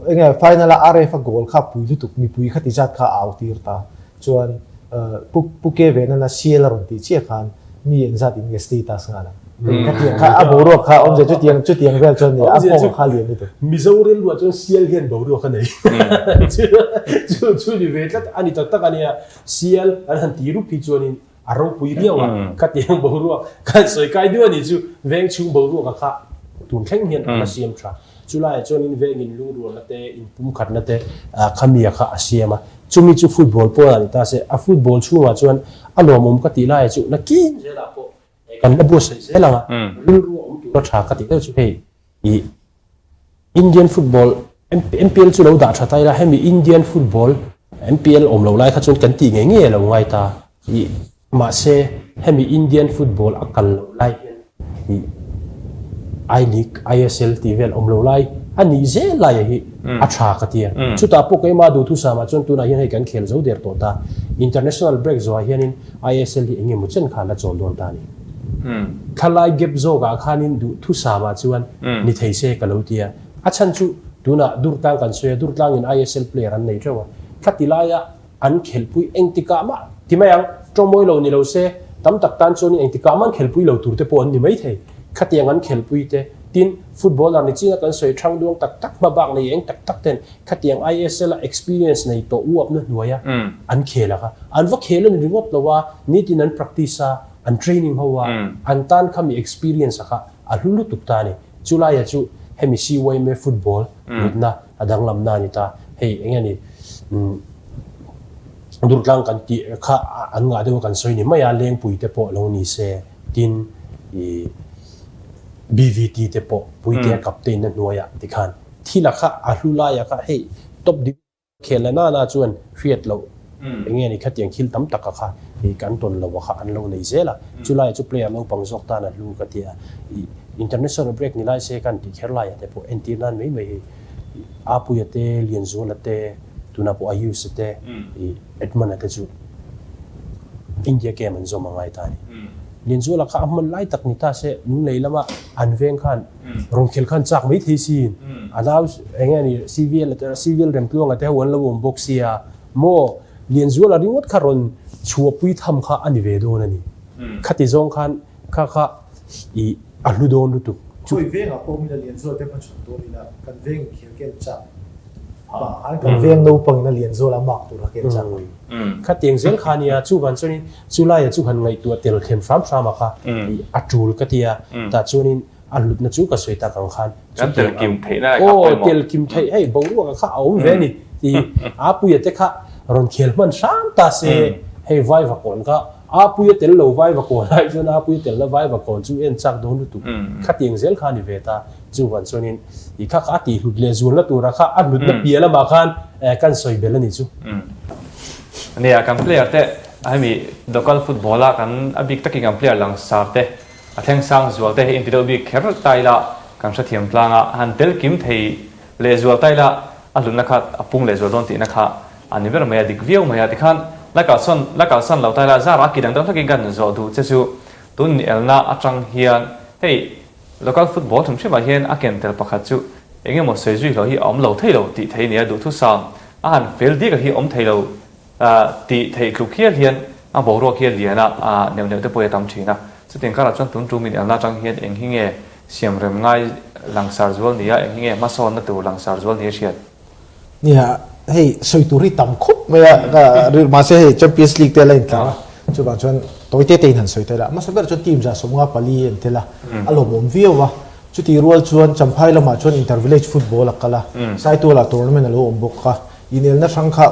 eng nge final a RF a goal kha pui lutuk mipui kha ti zat kha a au tir ta. Chuan Pu Pu Ke Venan a sial a rawn tih chiah khan mi engzat in nge status nghal ang. Khatiang kha a boruak kha awmzia chutiang chutiang vel chuan a nghawng kha lian lutuk. Mizo rilruah chuan sial hian boruak a nei. Chu chu ni ve tlat a ni tak tak a nia. Sial an han ti rup hi chuanin a ropui riau a, khatiang boruak kan sawi kai duh a nih chu veng chhung boruak a kha tun thleng hian a la siam tha. Chulaiah chuanin vengin lungrualna te, inpumkhatna te khamia kha a siam a. Chumi chu football pawnah ni ta se, a football chhungah chuan a lawmawm ka tih laiah chu nakin zelah pawh Kan la buatsaih zel ang a, rilru a awm tura tha ka tih deuh chu hei ih Indian football MPL chu lo dah tha ta ila hemi Indian football MPL awm lo lai kha chuan kan tih ngei ngei a lo ngai ta ih mahse hemi Indian football a kal loh lai hian ih I League, ISL tih vel awm lo lai a nih zel laia hi a tha ka ti a. Chutah pawh keimah duhthusam ah chuan tunah hian hei kan khel zo der tawh ta. International break zawhah hianin ISL hi eng emaw chen kha la chawl dawn ta a ni. Thlalai gap zawkah khanin duhthusam ah chuan ni thei se ka lo ti a. A chhan chu tunah Durtlang kan sawi a, Durtlangin ISL player an nei teuh a. Thla ti laia An khelhpui engtikah mah ti mai ang, tawngmawi lo ni lo se, tam tak tan chuanin engtikah mah an khelhpui lo tur te pawh an ni mai thei. Khatiang an khelhpui te, tin, footballer ni chinga kan sawi thang duang tak tak hma bak nei eng tak tak ten khatiang ISL a experience nei tawh uapna hnuaia an khel a kha. An va khel a ni ringawt lo a, nitin an practice a, an training ho a, an tan khami experience a kha a hlu lutuk ta a ni. Chulaia chu hemi CYMA football mutna a danglamna a ni ta. Hei eng nge ni Durtlang kan tih kha an ngah deuh a kan sawi ni mai a, Lengpui te pawh lo ni se, tin ih BVT te pawh Puitea captain na hnuaiah tikhan thil a kha a hlu laia kha hei top division khel la nana chuan hriat loh eng nge ni khatiang thil tam taka kha ih kan tawn lo a kha an lo nei zel a, chulaiah chu player naupang zawk tan a hlu ka ti a, ih international break ni lai se kan tih kher laiah te pawh entir nan mai mai hei Apuia te, Lianzuala te, tunah pawh Ayush-a te, ih Edmund-a te chu India game an zawm a ngai ta a ni. Lianzuala kha a hman lai tak ni ta se, Lunglei lama an veng khan rawn khel khan chak mai thei siin a nau eng nge ni CVL te CVL Remtluanga te ho an lo awm bawk sia maw Lianzuala ringawt kha rawn chhuahpui tham kha a ni ve dawn a ni. Khati zawng khan kha kha ih a hlu dawn lutuk. Khawi vengah pawh min a Lianzuala te hmachhawn dawn ila kan veng inkhel ken chak pah khan kan veng naupangin a Lianzuala mark tur kha ken chak a. Khatiang zel kha nia chuvan chuanin chulaia chu han ngaihtuah tel thlen hram hram a kha ih a tul ka tia tah chuanin a hlutna chu ka sawi tak ang khan Kan tel kim theih na kha pawimawh. Aw tel kim theih hei boruak a kha a awm ve a ni tih Apuia te kha rawn khel hman hram ta se hei Vaivakawn kha Apuia tel lo Vaivakawn ai chuan Apuia tel na Vaivakawn chu en chak dawn lutuk khatiang zel kha a ni ve ta chuvan chuanin ih kha kha a tih hlut leh zualna tura kha a hlutna piah lamah khan kan sawi belh a ni chu. Nia kan player te hemi local football a kan a bik takin kan player langsar te A thleng sang zual te hi inti deuh bik kher ta ila kan hrethiam tlang a, han tel kim thei leh zual ta ila a hlutna kha a pung leh zual dawn tihna kha a ni ber mai a, dik viau mai a. Tikhan la kalsawn la kalsan lo ta ila zar a ki dang deuh hlakin kan zawh duh che chu tun nielna atang hian hei local football hrim hrimah hian a ken tel pakhat chu eng emaw sawi zui hlawh hi a awm lo thei lo tih thei a ni a, duhthusam a han fel dik a hi awm thei lo. Tih theih tluk hial hian a boruak hi a lian a, neuh neuh te pawh hi a tam thin a. Chutiang karah chuan tun tum inelna atang hian eng hi nge siamrem ngai langsar zual ni a, eng hi nge hmasawnna tur langsar zual ni a hriat? Nia, hei sawi tur hi tam khawp mai a, ka rilru mahse hei Champions League te a la intlar a, chuvang chuan. Tawi te te in han sawi ta ila. A hmasa ber chuan team 154 an tel a, a lawmawm viau a. Chutih rual chuan Champhai lamah chuan Inter Village Football a kal a, Saitualah tournament a lo awm bawk a, inelna hrang kha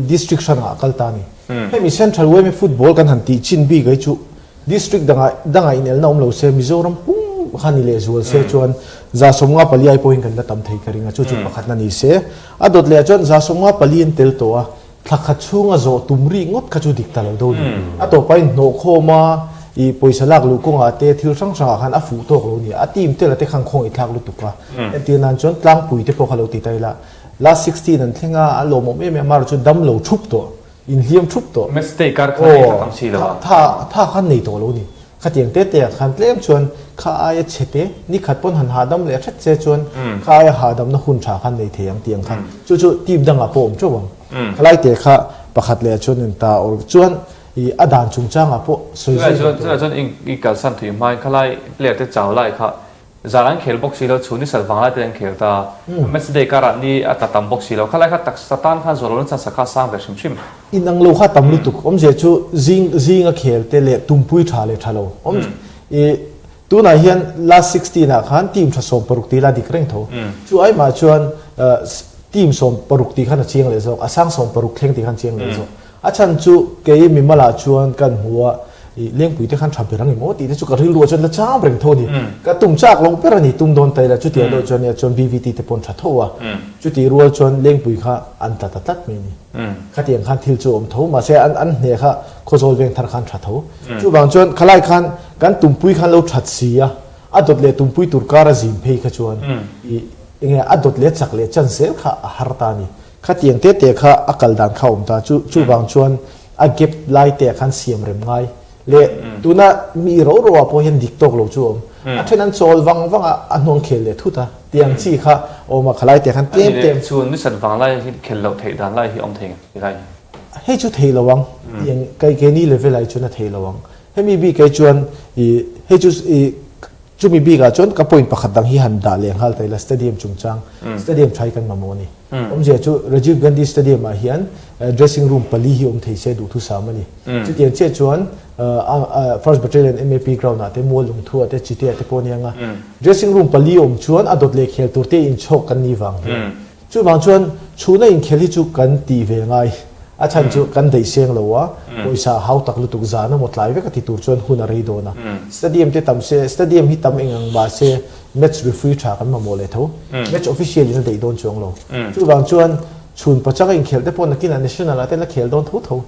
district hrangah a kal ta a ni. Hemi Central yma Football kan han tih chin bik hi chu district dangah dangah inelna awm lo se Mizoram pum kha ni leh zual se chuan 54 ai pawhin kan la tam thei ka ring a, chu chu pakhatna ni se. A dawt lehah chuan 54 an tel tawh a, Thla khat chhunga zawh tum rih ngawt kha chu dik ta lo do ni. A tawpa in hnawh khawm a, i pawisa lak luh kawngah te thil hrang hrangah khan a fuh tawk lo ni. A team te la te khan khawngaih thlak lutuk a. Entir nan chuan tlangpui te pawh kha lo ti ta ila. Last 16 an thleng a, a lawmawm em em a, chu dam lo thup tawh, inhliam thup tawh. Match day kar kha nei tak ang si lo a. Tha tha khan nei tawh lo ni. Khatiang te te ah khan tlem chuan kha aia chhe te, ni khat pawn han hahdam leh hret che chuan kha aia hahdamna hun tha khan nei thei ang tih ang kha. Chu chu team dangah pawh awm teuh ang. Khalai te kha pakhat leh chuan in ta or chuan i a dan chungchangah pawh sawi zui lo tur. Chulai chuan i kalsan thui hmain khalai player te chau lai kha zan an khel bawk si lo, chhun ni sal vang lai te an khel ta. Match day karah ni a tla tam bawk si lo. Khalai kha taksa tan khan zual lo nasa sa kha sang ve hrim hrim. Inang lo kha tam lutuk. Awmzia chu zing zinga khel te leh tumpui tha leh tha lo. Awm i tunah hian last 16 ah khan team tha 16 tih la dik reng tho. Chu ai mah chuan team 16 tih khan a chiang leh zawk, a sang 16 thleng tih khan chiang leh zawk. A chhan chu kei mimalah chuan kan hmu a, i Lengpui te khan tha ber ang em aw tih te chu ka rilru ah chuan la cham reng tho a ni. Ka tum chak lo ber a ni, tum dawn ta ila chutiang deuh chuan nia chuan BVT te pawn tha tho a, chutih rual chuan Lengpui kha an tla ta tlat mai a ni. Khatiang khan thil chu a awm tho, mahse an an hne kha Khawzawl veng thar khan tha tho. Chuvang chuan khalai khan kan tumpui khan lo that si a, a dawt leh tumpui tur kar a zin phei kha chuan i enge a dawt leh chak leh chan zel kha a har ta a ni. Khatiang te te kha a kal dan kha a awm ta chu chuvang chuan a gap lai te ah khan siam rem ngai leh tuna mi ro ro ah pawh hian dik tawk lo chu a awm. A then an chawl vang vang a, a hnuang khel leh thut a, tiang chi kha a awm a, khalai te khan tlem tlem. Chhun nisat vang lai hi khel loh theih dan lai hi a awm thei ti lai hi. Hei chu thei lo ang, tiang kei keini level ah hi chuan a thei lo ang. Hemi bik ah hi chuan i hei chu i Chumi bikah chuan ka point pakhat dang hi han dah leh nghal ta ila stadium chungchang, stadium tha hi kan mamawh a ni. Awmzia chu Rajiv Gandhi Stadium ah hian dressing room pali hi awm thei se duhthusam a ni. Chutiang chiah chuan First Battalion MAP ground ah te Mual Lungthu ah te Chite ah te pawh a nia nga dressing room pali awm chuan a dawt leh khel tur te inchhawk kan ni vang hian Chuvang chuan chhuna inkhel hi chu kan tih ve ngai. A chhan chu kan daih seng lo a, pawisa a hau tak lutuk zan emaw tlai vek a ti tur chuan hun a rei dawn a. Stadium te tam se, stadium hi tam eng ang mah se match referee tha kan mamawh leh tho. Match official in a daih dawn chuang lo. Chuvang chuan chhun pachanga inkhelh te pawh nakinah national ah te la khel dawn tho tho.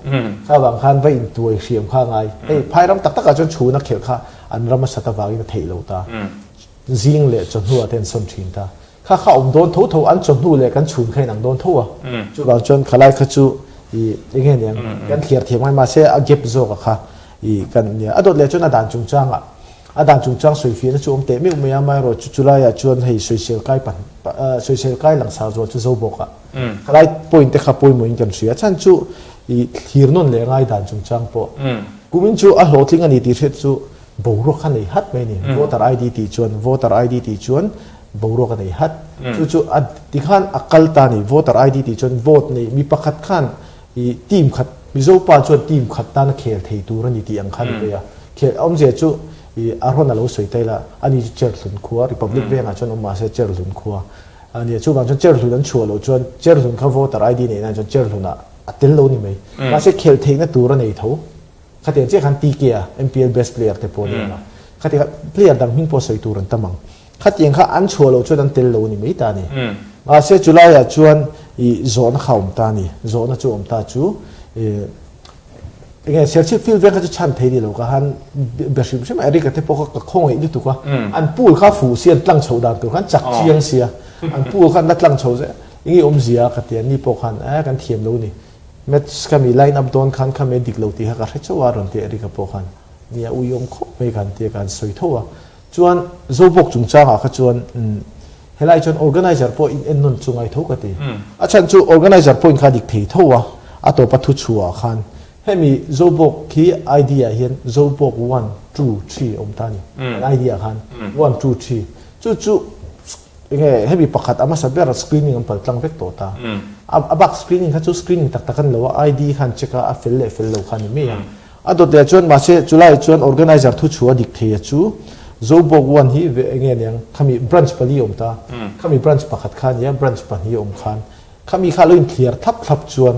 Kha vang khan va intuai hriam kha a ngai. Hei phai ram tak takah chuan chhuna khelh kha an ram a sat avangin a theih lo ta. Zing leh chawhnuah te an sawn thin ta. Kha kha awm dawn tho tho, an chawhnu leh kan chhun kha inang dawn tho a. Chuvang chuan khalai kha chu i eng nge niang kan thliar thiam ngai mahse a gap zawk a kha i kan nia. A dawt leh chuan a dan chungchangah a dan chungchang sawifiahna chu awm teh meuh mai a, amaherawh chu chulaiah chuan hei sawisel kai pan sawisel kai langsar zual chu zo bawk a. Khalai point te kha pawimawhin kan hria. Chhan chu i thlir nawn leh ngai dan chungchang pawh kumin chu a hlawhtling a ni tih hriat chu boruak kha nei hat mai a ni. Voter ID tih chuan voter ID tih chuan boruak a nei hat. Chu chu a tikhan a kal ta a ni. Voter ID tih chuan vote nei mi pakhat khan i team khat Mizo pa chuan team khat tan a khel thei tur a ni tih ang khan a pe a. Khel awmzia chu i a rawn a lo sawi ta ila ani chu Cherhlun khua Republic vengah chuan awm mahse Cherhlun khua a nia. Chuvang chuan Cherhlun an chhuah loh chuan Cherhlun kha voter ID neih nan chuan Cherhlunah a tel lo ni mai. Mahse khel theihna tur a nei tho. Khatiang chiah khan TK a MPL best player te pawh a ni ang a. Khatiang player dang hming pawh sawi tur an tam ang. Khatiang kha an chhuah loh chuan an tel lo a ni mai ta a ni. Mahse chulaiah chuan i zawhna kha a awm ta a ni. Zawhna chu a awm ta chu i enge Serchhip field veng kha chu chhan thei ni lo ka han be hrim hrim a, Eric-a te pawh kha ka khawngaih lutuk a. An pool kha fuh sia an tlang chhoh dan tur khan chak chiang sia. An pool kha an la tlang chho zel. Enge awmzia ka ti a, ni pawh khan eh kan thiam lo a ni. Match kha mi line up dawn khan kha me dik lo tih kha ka hre chauh a rawn ti Eric-a pawh khan. Nia uiawm khawp mai ka han ti a, ka han sawi tho a. Chuan Zobawk chungchangah kha chuan helai chuan organizer pawh in en nawn chu ngai tho ka ti. A chhan chu organizer pawhin kha dik thei tho a, a tawpa thu chhuah ah khan hemi Zobawk khi ID ah hian Zobawk one, two, three a awm ta a ni. An ID ah khan one, two, three chu chu enge hemi pakhat a hmasa ber screening an pal tlang vek tawh ta. A bak screening kha chu screening tak tak a ni lo a, ID khan check a, a fel leh fel lo kha a ni mai a. A dawt leh chuan mahse chulaiah chuan organizer thu chhuah a dik thei a chu Zobawk one hi ve enge aniang khami branch pali a awm ta khami branch pakhat kha ania branch pahnih a awm khan khami kha lo inthliar thlap thlap chuan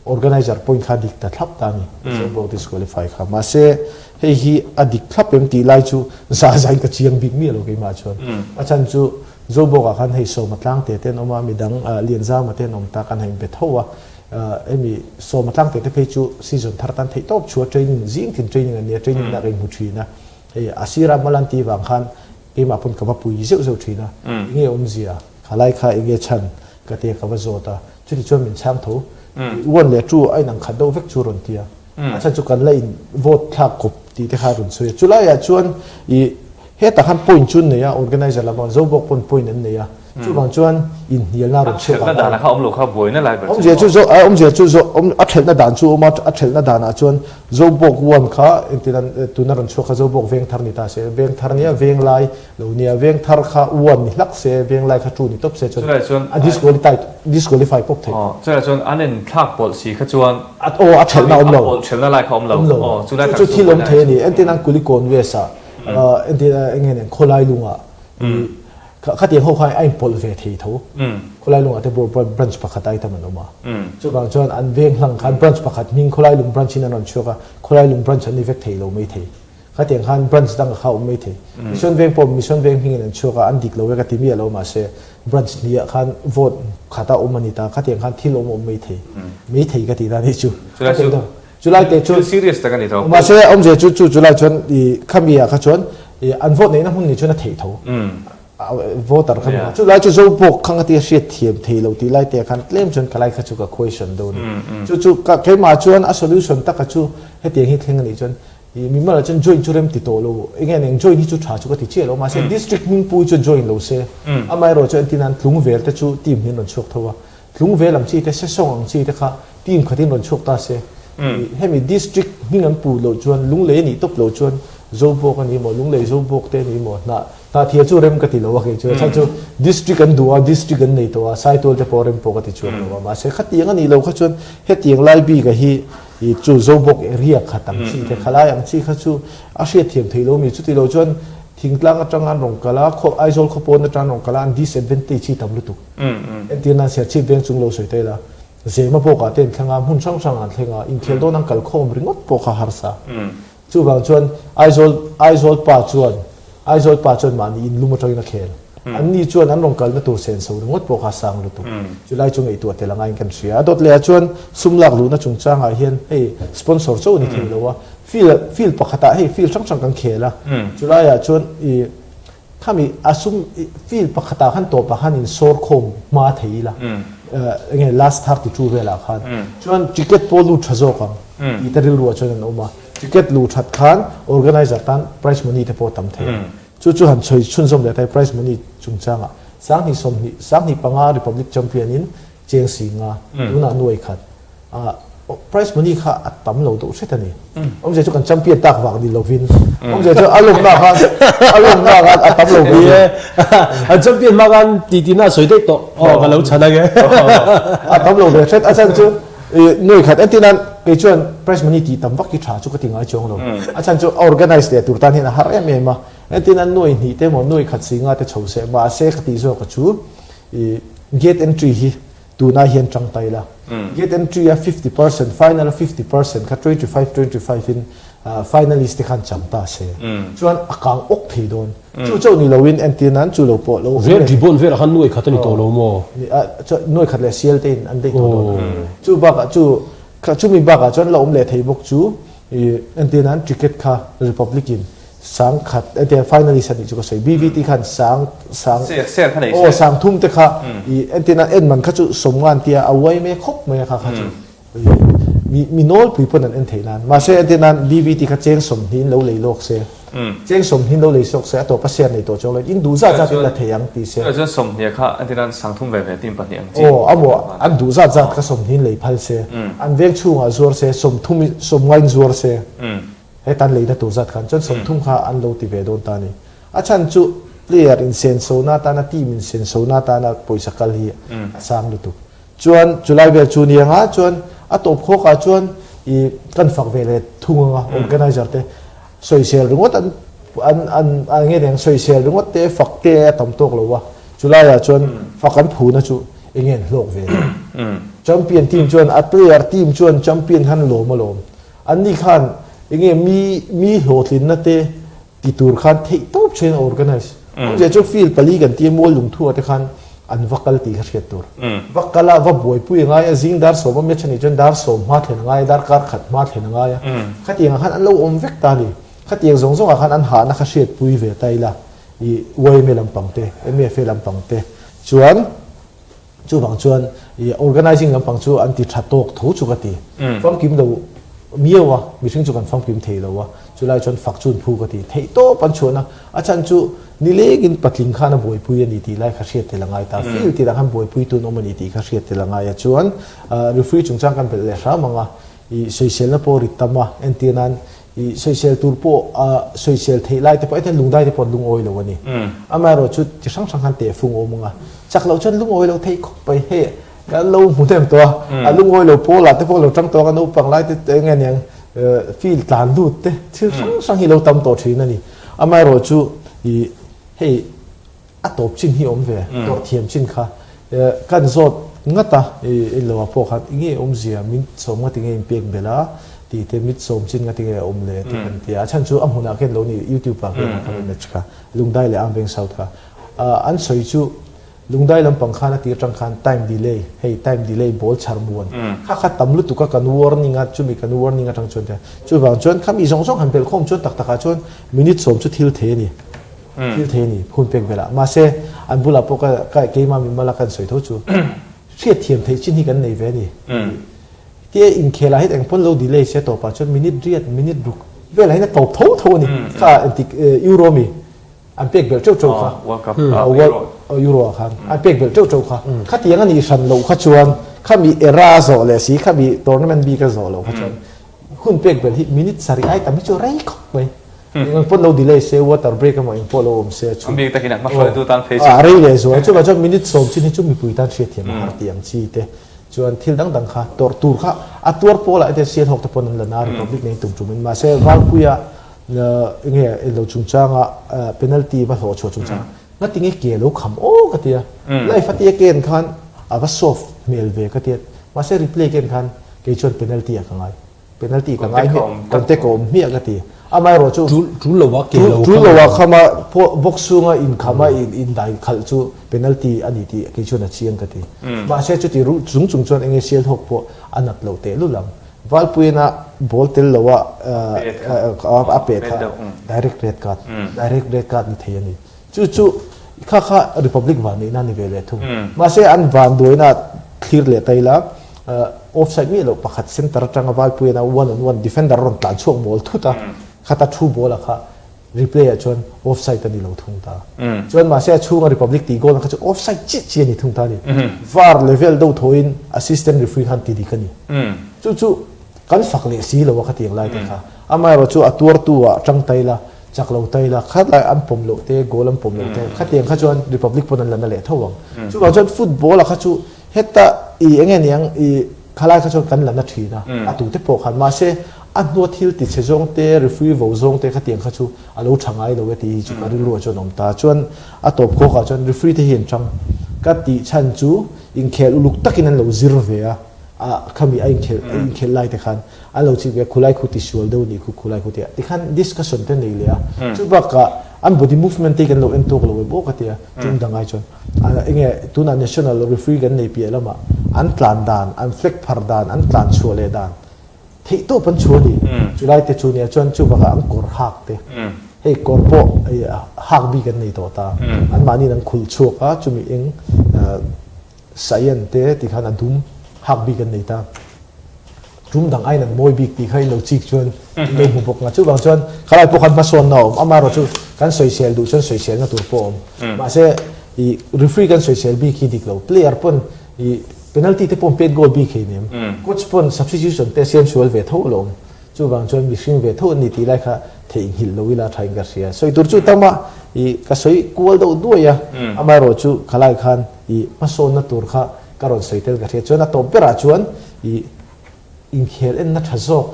organizer point kha dik ta thlap ta a ni Zobawk disqualify kha mahse hei hi a dik thlap em tih lai chu za zain ka chiang bik miah lo keimah chuan a chhan chu Zobawkah khan hei sawma tlang te te an awm a midang Lianzama te an awm ta kan han inbe tho a. Hemi sawma tlang te te phei chu season thar tan theih tawp chhuah training zing thin training an nia training na ka inhmu thin a hei a sira mal an tih vang khan keimah pawn ka va pui zeuh zeuh thin a enge awmzia khalai kha enge chhan ka tia ka va zawt a chuti chuan min chhang tho one leh two a inang khat deuh vek chu rawn tia a chhan chu kan la in vote thlak kawp tih te kha a rawn sawi a chulaiah chuan ih hetah khan point chu an nei a organizer lamah Zobawk pawn point an nei a. Chuvang chuan inhnialna rawn chhuak ang. A thelhna danah kha awm lo kha buaina lai ber chu. Awmzia chu zo awmzia chu zo awm a thelhna dan chu awm a, a thelhna danah chuan Zobawk one kha engtin an tuna rawn chhuak kha Zobawk veng thar ni ta se, veng thar nia veng lai lo nia, veng thar kha one ni hlak se, veng lai kha two ni tawp se chuan a disqualify disqualify pawp thei. Aw chulai chuan an inthlak pawlh si kha chuan a aw a thelhna awm lo. A pawlh thelhna lai kha awm lo. Awm lo. Aw chulai tak chu thil awm thei a ni. Entin an Kulikawn West ah entin enge nen khawlai lungah Khatiang ho khan a inpawlh ve thei tho. Khawlai lungah te pawh branch pakhat ai tam an awm a. Chuvang chuan an veng hlang khan branch pakhat hming Khawlai lung branch in an rawn chhuak a, Khawlai lung branch an ni vek thei lo mai thei. Khatiang khan branch dang kha a awm mai thei. Mission veng pawh Mission veng hmingin an chhuak a, an dik lo e ka ti miah lo mahse branch hnih ah khan vote khat a awm a ni ta, khatiang khan thil awm a awm mai thei. Mai thei ka tih dan hi chu. Chulai te chu Thil serious tak a ni tho. Mahse awmzia chu chu chulai chuan i khami ah kha chuan i an vote neihna hmun ni chuan a theih tho. Voter kha mi chulai chu zo pawk khang a tia hriat thiam thei lo tih lai te khan tlem chuan ka lai kha chu ka question dawn a ni. Chu chu ka keimah chuan a solution taka chu hetiang hi thleng a nih chuan i mimal ah chuan join chu rem ti tawh lo enge eng join hi chu tha chu ka ti chiah lo mahse district hmingpui chu join lo se amaherawh chu entirnan tlung vel te chu team hi an rawn chhuak tho a. Tlung vel ang chi te, Sesawng ang chi te kha team khatin rawn chhuak ta se. Hemi district hming an pu loh chuan Lunglei a nih tawp loh chuan Zobawk a ni maw, Lunglei Zobawk te a ni maw, hnah hnah thial chu rem ka ti lo a kei chu. Chhan chu district an duh a, district an nei tawh a, Saitual te pawh rem pawh ka ti chuang lo a. Mahse khatiang a nih loh kha chuan hetiang lai bik a hi chu Zobawk area khat ang chi te, khalai ang chi kha chu a hriatthiam theih lo mi. Chuti lo chuan thingtlang atanga an rawn kal a, khaw Aizawl khawpawn atang an rawn kal a, an disadvantage hi tam lutuk. Entir nan Serchhip veng chung lo sawi ta ila, Zema pawkah te an thleng a, hmun hrang hrangah an thleng a, inkhel dawn an kal khawm ringawt pawh kha harsa. Chuvang chuan Aizawl Aizawl pa chuan Aizawl pa chuan mahni in lum atangin a khel. Anni chuan an rawn kalna tur senso ringawt pawh kha a sang lutuk. Chulai chu ngaihtuah tel angaiin kan hria. A dawt lehah chuan sum lak luhna chungchangah hian hei sponsor chauh a ni thei lo a, field field pakhatah hei field hrang hrang kan khel a, chulaiah chuan ih Khami a sum field pakhatah khan tawpah khan in sawr khawm hma thei ila enge last 32 velah khan chuan ticket pawh lut tha zawk ang tih te rilruah chuan an awm a, ticket luh that khan organizer tan prize money te pawh tam thei a, chu chu han chhawi chhunzawm leh ta prize money chungchangah 20 20 25 Republic champion in cheng si nga tunah nuai khat prize money kha a tam lo deuh hret a ni. Awmzia chu kan champion tak vang ni lovin awmzia chu a lawmna khan a lawmna khan a tam lo ve. A champion hma khan titina a sawi daih tawh. Aw ka lo chhan ange. A tam lo ve hret a chhan chu nuai khat entir nan kei chuan prize money tih tam vak hi tha chu ka ti ngai chuang lo. A chhan chu a organize leh tur tan hian a har em em a. Entir nan nuai hnih te emaw nuai khat si nga te chho se mahse ka tih zawk a chu gate entry hi Tunah hian tangtai la. Gate entry a 50%, final a 50% kha 25, 25 in finalist te khan chang ta se. Chuan a kang awk thei dawn. Chu chauh ni loin entir nan chu lo pawh lo awm leh. Red ribbon velah khan nuai khat a ni tawh lo maw? Nuai khat leh sial te in an daih tawh dawn a. Chu bakah chu chumi bakah chuan la awm leh thei bawk chu entir nan ticket kha Republic in Sangkhat entir finalist a nih chu ka sawi BVT khan sang sang Share kha nei aw sang thum te kha i entir nan en man kha chu sawmngan tia a uai mai khawp mai a kha kha chu mi mi nawlpui pawn an en theih nan mahse entir nan BVT kha cheng sawmhnih in lo lei lawk se cheng sawmhnih in lo lei sawk se a tawpa share nei tawh chuang lo in duh zat zat in la thei ang ti se Chuvang chuan sawmhnih kha entir nan sang thum ve ve team pahnih ang chi aw a maw an duh zat zat kha sawmhnih in lei phal se an veng chhungah zuar se sawmthum sawmngain zuar se. Hetan leina tur zat khan chuan 30 kha an lo ti ve dawn ta a ni. A chhan chu player insenso-na atana team insenso-na atana pawisa kal hi a sang lutuk. Chuan chulai vel chu ni anga chuan a tawp khawkah chuan i kan fak ve leh thung anga organizer te sawisel ringawt an an an an nge niang sawisel ringawt te fak te a tam tawk lo a chulaiah chuan fak an phuna chu enge an hlawk ve lo champion team chuan a player team chuan champion khan lawm alawm anni khan enge mi mi hlawhtlinna te ti tur khan theih tawp thin a organize. Awmzia chu field pali kan tia mual lungthu ah te khan an va kal tih kha hriat tur. Va kal a, va buaipui a ngai a, zing dar sawm a match a nih chuan dar sawm hma thlen a ngai a, dar kar khat hma thlen a ngai a. Khatiang ah khan an lo awm vek ta a ni. Khatiang zawng zawng ah khan an hahna kha hriatpui ve ta ila i yma lampang te, MFA lampang te chuan Chuvang chuan i organising lampang chu an ti tha tawk tho chu ka ti. Famkim lo miau a, mihring chu kan famkim thei lo a, chulai chuan fak chu an phu ka ti. Theih tawp an chhuahna a chhan chu nilengin patling khan a buaipui a ni tih lai kha hriat tel a ngai ta. Field tirah khan buaipui tun awm a ni tih kha hriat tel a ngai a. Chuan referee chungchang kan belh leh hram ang a, i sawiselna pawh rit tam a, entir nan I sawisel tur pawh a sawisel theih lai te pawh hetiang lungdai te pawh an lungawi lo a ni. Amaherawh chu chi hrang hrang khan tehfung a awm ang a, chak loh chuan lungawi lo theih khawp mai. Hei kan lo hmu hnem tawh a, a lungawi lo pawl ah te pawh lo tang tawh ang a, naupang lai te eng nge niang field tlan lut te thil hrang hrang hi lo tam tawh thin a ni. Amaherawh chu i hei A tawp chin hi awm ve, tawrh thiam chin kha kan zawt ngat a, i lo ah pawh khan enge awmzia min sawm ngati nge in pek belh a tih te mit sawm chin ngati nge a awm le tih kan ti a, a chhan chu a hmunah khian lo ni youtube ah khian kha match kha Lungdai leh Amveng South kha an sawi chu Lungdai lampang khan a tir tang khan time delay hei time delay ball chhar muan kha kha tam lutuk a kan warning a chumi kan warning atang chuan chuvang chuan khami zawng zawng han belh khawm chuan tak takah chuan minute sawm chu thil thei a ni. Thil thei a ni, phun pek velah. Mahse, an bulah pawh ka ka keimah mimala kan sawi tho chu hriatthiam theih chin hi kan nei ve a ni. Tia inkhelah hian eng pawn lo delay se tawpah chuan minute riat, minute ruk velah hian a tawp tho tho a ni. Kha engtik Euro mi an pek belh teuh teuh kha. World Cup Euro ah khan an pek belh teuh teuh kha. Khatiang a nih hran loh kha chuan khami era zawh leh si khami tournament bik a zawh loh kha chuan hun pek belh hi minute sarih ai tam hi chu rei khawp mai. Eng pawh lo delay se water break emaw eng pawh lo awm se chu. A bik takin a hmahruaitu tan phei chu. A rei leh zual chuvang chuan minute sawm chin hi chu mipui tan hriatthiam a har tih ang chi te chuan thil dang dang kha tawrh tur kha a tuar pawl ah te Sialhawk te pawn an la na Republic nei tum tum in mahse Valpuia enge eng lo chungchanga penalty va hlawh chhuah chungchang ngatinge ke lo kham aw ka tia life a tia ken khan a va soft hmel ve ka tia mahse replay ken khan kei chuan penalty ah ka ngai. Penalty ka ngai hmiah, contact a awm hmiah ka ti. Amaherawh chu Tul lo a ke lo tul lo a khama box chhunga inkhama indai khalh chu penalty a ni tih kei chuan a chiang ka ti. Mahse chuti ruh chung chung chuan enge Sialhawk pawh a nat loh tehlul ang. Valpuiana ball tel lo a a pet kha direct red card, direct red card ni thei a ni. Chu chu kha kha Republic van neihna a ni ve leh thung. Mahse an van duaina thlir leh ta ila offside miah loh pakhat center atanga Valpuiana one on one defender a rawn tlan chhuak mawl thut a, khata thu ball a kha replay ah chuan offside a ni lo thung ta. Chuan mahse a chhunga Republic tih goal ang kha chu offside chiah chiah a ni thung ta a ni. VAR level deuh thawhin assistant referee khan ti dik a ni. Chu chu kan fak leh si lo a khatiang lai te kha. Amaherawhchu a tuartu ah tang ta ila Chak lo ta ila, khat lai an pawm loh te, goal an pawm loh te, khatiang kha chuan Republic pawn an la na leh tho ang. Chuvang chuan football ah kha chu heta i eng nge niang i khalai kha chuan kan la na thin a, a tute pawh khan. Mahse a hnua thil ti chhe zawng te, referee vo zawng te khatiang kha chu a lo tha ngai lo e tih hi chu ka rilru ah chuan a awm ta. Chuan a tawp khawk ah chuan referee te hi an chang ka tih chhan chu inkhel uluk takin an lo zir ve a, a khami a inkhel a inkhel lai te khan an lo chik ve a, khulai khu tisual deuh anih khu, khulai khu tih a tikhan discussion te nei leh a, chu bakah an body movement te hi kan lo en tawk lo ve bawk a tia, chung dang ai chuan enge tunah national referee kan nei piah lamah an tlan dan, an flag phar dan, an tlan chhuah leh dan theih tawp an chhuah a ni, chulai te chu nia chuan chu bakah an kawr hak te, hei kawr pawh hak bik an nei tawh ta, anmahniin an khulh chhuak a chumi eng Saian te ti khan a dum hak bik an nei ta. Tum dang aiin an mawi bik tih kha in lo chik chuan in lo hmu bawk nga. Chuvang chuan khalai pawh khan hmasawnna a awm. Amaherawhchu kan sawisel duh chuan sawiselna tur pawh a awm. Mahse i referee kan sawisel bik hi dik lo. Player pawn i penalty te pawh an pet goal bik hei nem. Coach pawn substitution te a siam sual ve tho a lo awm. Chuvang chuan mihring ve tho an ni tih lai kha theihnghilh lo ila thain ka hria. Sawi tur chu tam a, i ka sawi kual deuh duai a, amaherawhchu khalai khan i hmasawnna tur kha ka rawn sawi tel ka hria. Chuan a tawp berah chuan i. Inkhel enna tha zawk,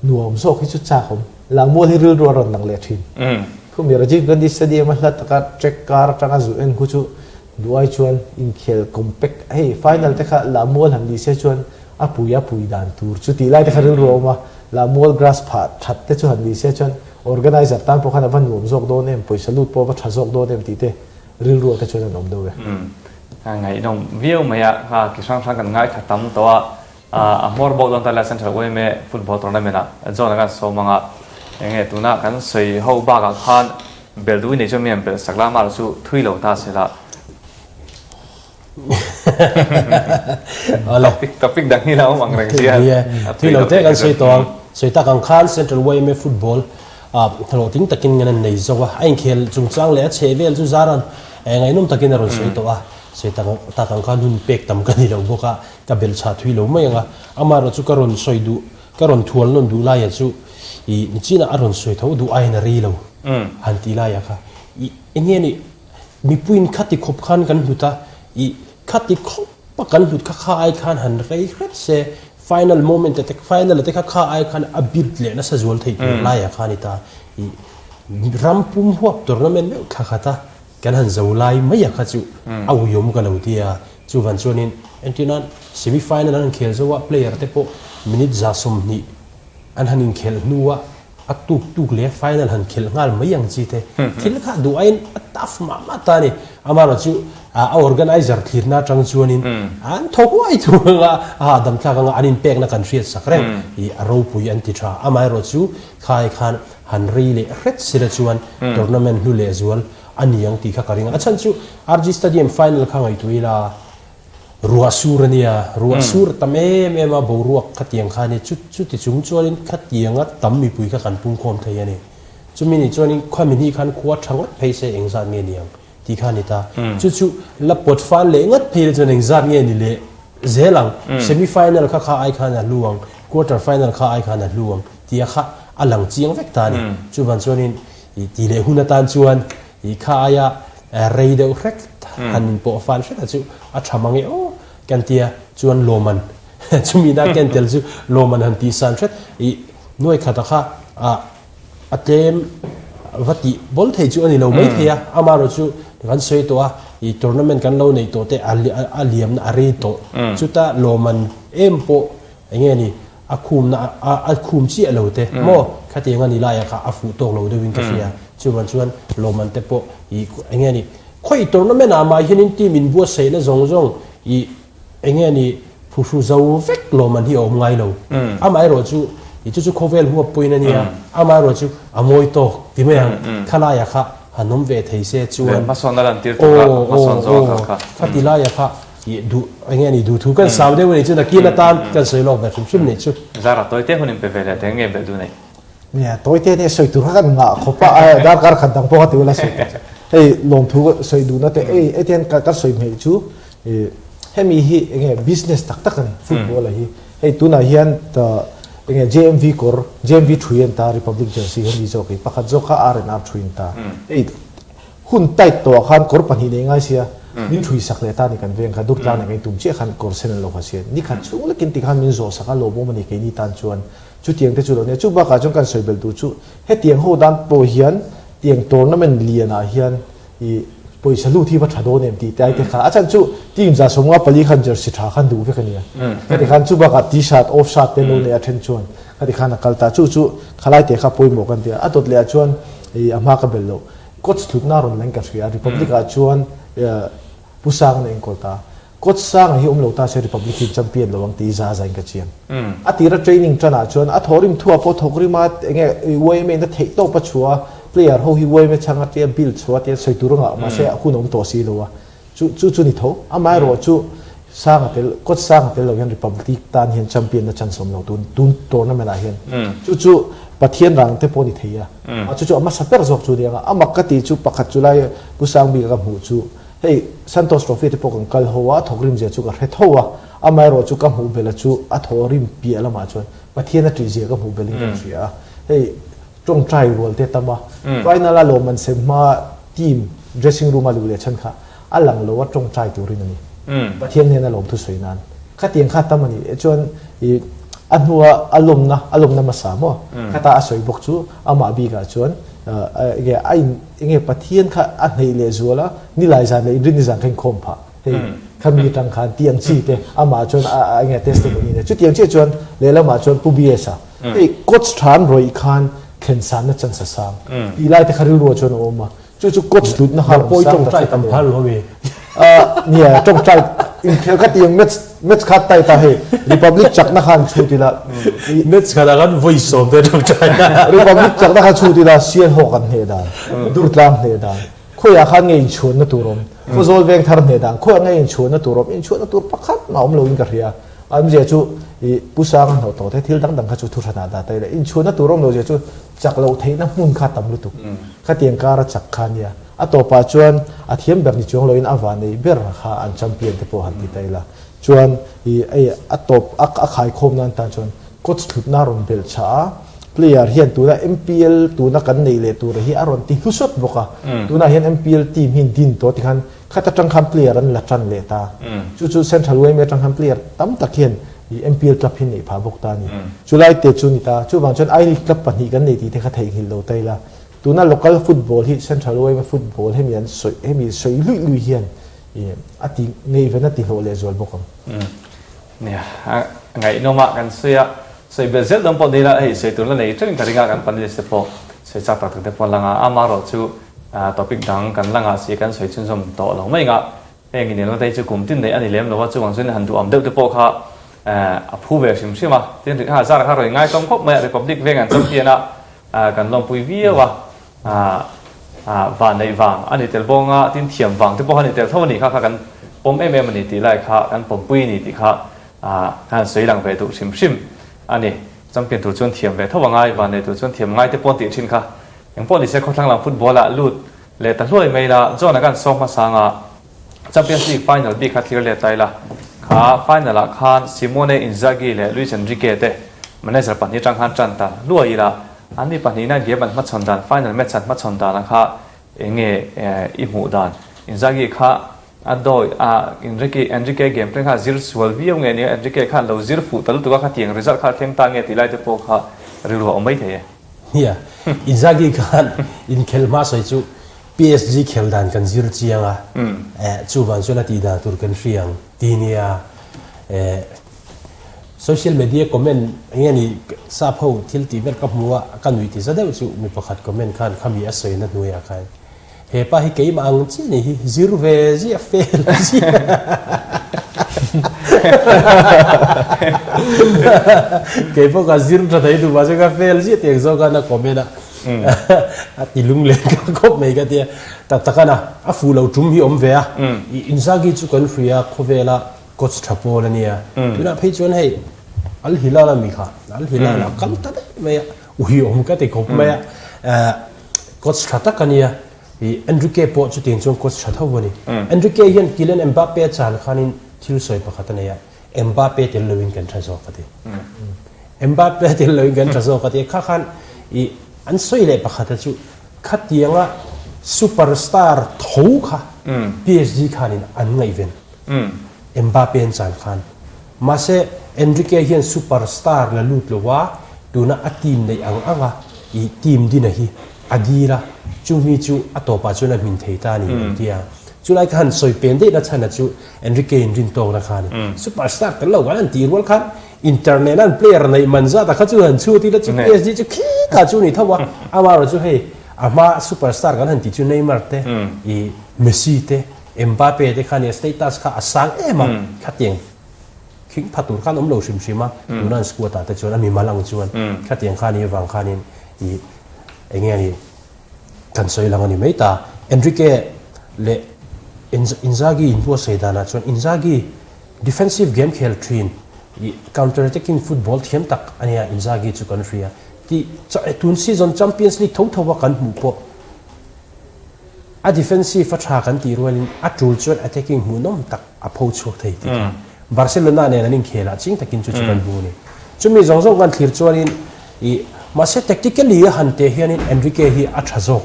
nuam zawk hi chu chak awm. Langmual hi rilru a rawn lang leh thin. Khumi Rajiv Gandhi Stadium a hla taka track kar atanga zu en khu chu duh ai chuan inkhel compact hei final te kha Lahmual han ni se chuan a pui a pui dan tur chu tih lai te kha rilru a awm a, Lahmual grass phah that te chu han ni se chuan organizer tan pawh khan a va nuam zawk dawn em, pawisa lut pawh a va tha zawk dawn em tih te rilru ah te chuan an awm deuh e. Ngaihnawm viau mai a, kha ki hrang hrang kan ngaithla tam tawh a. A hmawr bawk dawn ta la Central yma football tournament ah John a kan sawm ang a, enge tuna kan sawi ho bakah khan bel duh i nei chuan mi an belh sak la, amah chu thui lo ta se la. Topic topic dang hi la awm ang reng sia. Thui lo te kan sawi tawh ang. Sawi tak ang khan Central yma football hlawhtling takin ngan an nei zo a, a inkhel chungchang leh a chheh vel chu zaran ngaihnawm takin a rawn sawi tawh a, sawi tak ang khan hun pek tam ka ni lo bawk a, Ka belh chhah thui lo mai ang a, amaherawh chu ka rawn sawi duh, ka rawn thual nawn duh laia chu i nichinah a rawn sawi tho duh aiin a rei lo han tih laia kha i eng nge ni mipuiin khati khawp khan kan hlut a, i khati khawp a kan hlut kha kha ai khan han rei hret se final moment te final te kha kha ai khan a build leh nasa zual thei tur laia kha a ni ta, i ram pum huap tournament meuh thla khat a Kan han zo lai mai a kha chu a uiawm ka lo ti a, chuvan chuanin entirnan semi final an han khel zo a, player te pawh minute 120 an han inkhelh hnua a tuk tuk leh final han khelh nghal mai ang chi te thil kha duh aiin a tough mah mah ta a ni. Amaherawh chu a organizer thlirna atang chuanin an thaw huai thung anga a hahdam thlak anga an inpekna kan hriat sak reng i a ropui an ti tha. Amaherawh chu khai khan han rei leh hret sila chuan tournament hlu leh zual a ni ang tih kha ka ring a. A chhan chu RG Stadium final kha ngaihtuah ila ruah sur a nia, ruah sur a tam em em a, boruak khatiang kha a ni. Chu chuti chung chuanin khatianga tam mipui kha kan pungkhawm thei a ni. Chumi ni chuanin khami hnih khan khua tha ngawt phei se engzat nge ni ang tih kha a ni ta. Chu chu la pawt fan leh ngawt phei la chuan engzat nge ni leh zel ang. Semi final kha kha ai khan a hlu ang, quarter final kha ai khan a hlu ang tih a kha a lang chiang vek ta a ni. Chuvan chuanin I ti leh hun atan chuan i kha aia rei deuh hrek han inpawh fal hret a chu a tha mang e aw kan tia chuan lawman chumi na ken tel chu lawman han tih san hret i nuai khata kha a tlem va tih bawl thei chu a ni lo mai thei a amaherawh chu kan sawi tawh a i tournament kan lo neih tawh te a liamna a rei tawh chuta lawman em pawh eng nge ni A khumna a a khum chiah lo te maw? Khatiang a ni laia kha a fuh tawk lo deuhin ka hria. Chuvan chuan lawmman te pawh i eng nge ni khawi tournament ah mah hianin team in buatsaihna zawng zawng i eng nge ni phuhru zo vek lawmman hi a awm ngai lo. Amaherawh chu i chu chu khawvel huap pawhin a nia, amaherawh chu a mawi tawk ti mai ang. Khalaiah kha han awm ve thei se chuan Hmasawnna lantir tura hmasawn zawng a kal kha. Khati laia kha I duh eng nge ni duh thu kan sau deuh a nih chu nakin atan kan sawi lawk ve hrim hrim nih chu. Zara tawi te hun in pe ve leh teh nge belh duh nei. Nia tawi te nia sawi tur kha kan ngah khawp a darkar khat dang pawh kha ti ula sawi tur chu hei lawmthu ka sawi duhna te ei hetiang ka sawi hmeih chu hemi hi eng nge business tak tak a ni football a hi hei tunah hian eng nge JMV kawr JMV thui an ta Republic Jersey hemi zawk hi pakhat zawk kha R&R thui an ta hei Hun tight tawhah khan kawr pahnih nei ngai sia, min ṭhui sak leh ta ni kan veng kha, Durtlang nen kan intum chiah khan kawr sen an lo ha sia. Ni khat chhung lekin tikhan min zawh sak a, lawmawm a ni keini tan chuan. Chutiang te chu lo nia. Chu bakah chuan kan sawi belh tur chu hetiang ho dan pawh hian tiang tournament lianah hian i pawisa lut hi va ṭha dawn em tih te ai te kha. A chhan chu team 54 khan jersey ṭha khan duh vek a nia. Khati khan chu bakah t-shirt, off shirt te an lo nei a ṭhen chuan khati khan a kal ta. Chu chu khalai te kha pawimawh kan ti a. A dawt leh ah chuan i a hma ka belh loh. Coach hlutna rawn leng ka hria, Republic ah chuan Pu Sanga na enkawl ta. Coach Sanga hi awm lo ta se Republic hi champion lo ang tih za za in ka chiang. A tira training tan ah chuan a thawhrim thu ah pawh thawk rim a, enge yma na theih tawp a chhuah a, player ho hi yma chhang a tia build chhuah a tia sawi tur a ngah mahse hun a awm tawh si lo a. Chu chu chu ni tho. Amaherawh chu Sanga tel, coach Sanga tel lo hian Republic tan hian champion na chance awm lo tun tun tournament ah hian. Chu chu Pathian rang te pawh ni thei a. A chu chu a hmasa ber zawk chu nia. A mak ka tih chu pakhat chu lai Pu Sangbika ka hmuh chu hei Santosh Trophy te pawh kan kal ho a, a thawk rim zia chu ka hre tho a. Amaherawh chu ka hmuh bel a chu a thawh rim piah lamah chuan Pathian a tih zia ka hmuh bel in ka hria a. Hei Tawngtai rual te tam a, final a lawmman sem hma team dressing room a luh leh chhan kha a lang lo a tawngtai turin a ni. Pathian hnena lawmthu sawi nan. Khatiang kha tam a ni. Chuan i. A hnua a lawmna, a lawmna hmasa maw? Khata a sawi bawk chu amah bikah chuan enge a in enge Pathian kha a hneih leh zual a, nilai zan leh inrinni zan kha inkhawm phah. Hei khami atang khan tih ang chi te amah chuan a enge testimony nia. Chutiang chiah chuan lehlamah chuan Pu BS-a hei coach tha an rawih khan thlen sanna chance a sang tih lai te kha rilruah chuan a awm a. Chu chu coach hlutna kha rawn sang ta hret a ni. Nia, tawngtai inkhel kha tiang match match kha tai ta hei Republic chakna khan chhut ila. Match khatah khan vawi sawm te tawngtai. Republic chakna kha chhut ila Sialhawk an hneh dan, Durtlang hneh dan, khawiah khan nge inchhuanna tur awm, Khawzawl Vengthar hneh dan, khawiah nge inchhuanna tur awm, inchhuanna tur pakhat mah awm loin ka hria. A awmzia chu i Pu Sanga hnawh tawh te thil dang dang kha chu thuhranah dah ta ila inchhuanna tur awm lo zia chu Chak loh theihna hmun kha tam lutuk. Khatiang kar a chak kha nia. A tawpah chuan a thiam ber ni chuang loin a vanei ber kha an champion te pawh han ti ta ila. Chuan i ei a tawp a a khaikhawm nan tan chuan coach thlutna a rawn belh chah a, player hian tuna MPL tuna kan neih leh tura hi a rawn ti hlusawt bawk a. Tunah hian MPL team hi an din tawh tikhan khat atang khan player an la tan leh ta. Chu chu Central yma atang khan player tam tak hian I MPL club hi neih phah bawk ta a ni. Chulai te chu ni ta. Chuvang chuan I-League club pahnih kan nei tih te kha theihnghilh lo ta ila. Tuna local football hi Central yma football hemi an sawi hemi sawi luih luih hian i a ti ngeiven a ti hlawh leh zual bawk ang. Nia, a ngaihnawm a kan sawi a, sawi belh zel dawn pawh ni ila hei sawi tur la nei teuhin ka ring a, kan panelist te pawh sawi chak tak tak te pawh an lang a, amaherawhchu topic dang kan la ngah si kan sawi chhunzawm tawh lo mai ngah. Heng inelna te hi chu kum tin neih a ni lem lo a, chuvang chuan han duham deuh te pawh kha a phu ve hrim hrim a. Tin, ha zar kha rawn inngaitlawm khawp mai a, Republic veng an champion a, kan lawmpui viau a, vanneih vang a ni tel bawng a, tin thiam vang te pawh kha a ni tel tho a nih kha kha kan pawm em em a ni tih lai kha kan pawmpui a ni tih kha ka han sawi lang ve duh hrim hrim a ni. Champion tur chuan thiam ve tho a ngai, vanneih tur chuan thiam ngai te pawh an tih thin kha. Engpawh nise khawthlang lam football ah lut Leh ta hluai mai la, John-a kan sawm hmasa nga Champions League final bik kha thlir let ta ila, kha final ah khan Simone Inzaghi leh Luis Enrique te manager pahnih atang khan tan ta hluai ila, an ni pahnihna game an hmachhawn dan, final match an hmachhawn dan ah kha enge i hmuh dan? Inzaghi kha a dawi a, Enrique Enrique game thleng kha a zir sual viau nge nia, Enrique khan lo zir fuh ta lutuk a, khatiang result kha a thleng ta nge tih lai te pawh kha rilru a awm mai thei e. Nia, Inzaghi khan inkhel hma sawi chu PSG khel dan kan zir chiang a, chuvang chuan a tih dan tur kan hria ang ti nia. Social media comment enge ni sap ho thil tih vel ka hmu a, ka nuih ti za deuh chu mi pakhat comment khan khami a sawina hnuaiah khan He pa hi keimah ang chiah ni hi, zir ve ziah fel ziah. Kei pawh ka zir tha thei duh mahse ka fel ziah tih ang zawk khan a comment a, a ti lunglen ka khawp mai ka tia. Tak tak a na, a fuh lo tum hi awm ve a, Inzaghi chu kan hrui a, khawvela coach tha pawl a nia. Tunah phei chuan hei Al Hilal a mi kha, Al Hilal a kal ta daih mai a, ui awm ka ti khawp mai a. Coach tha tak a nia, i Enrique pawh chutiang chuan coach tha tho a ni. Enrique hian Kylian Mbappe a chan khanin thil sawi pakhat a nei a, Mbappe tel loin kan tha zawk a ti. Mbappe tel loin kan tha zawk a ti. Kha khan i an sawi leh pakhat a chu khatianga superstar tho kha PSG khanin an ngaihven Mbappe an chan khan. Mahse, Enrique hian superstar la lut lo a, tuna a team neih ang anga i team dina hi a dil a, chu mi chu a tawpah chuan a hmin thei ta a ni an ti a. Chulai khan sawi pen daihna chhana chu Enrique in rin tawkna kha a ni. Superstar tel lo kan han tih rual khan Inter nena an player neih man zat a kha chu han chhut ila chu PSG chu khitah chu a ni tho a, amaherawhchu chu hei a hma superstar kan han tih chu Neymar te, i Messi te, Mbappe te kha nia status kha a sang em a, khatiang khing pha tur khan awm lo hrim hrim a, tuna an squad ah te chuan a mimal ang chuan khatiang kha nia vang khanin i enge a ni kan sawi lang a ni mai ta. Enrique leh Inzaghi inbuatsaih danah chuan Inzaghi defensive game khel thin i counter attacking football thiam tak a nia Inzaghi chu kan hria tih tun season Champions League tho tho a kan hmuh pawh A defensive a tha kan tih rualin a tul chuan attacking hmuhnawm tak a pho chhuak thei tih kha Barcelona nen an inkhel ah ching takin chu chu kan hmu a ni. Chumi zawng zawng kan thlir chuanin ih mahse tactically a han teh hianin Enrique hi a tha zawk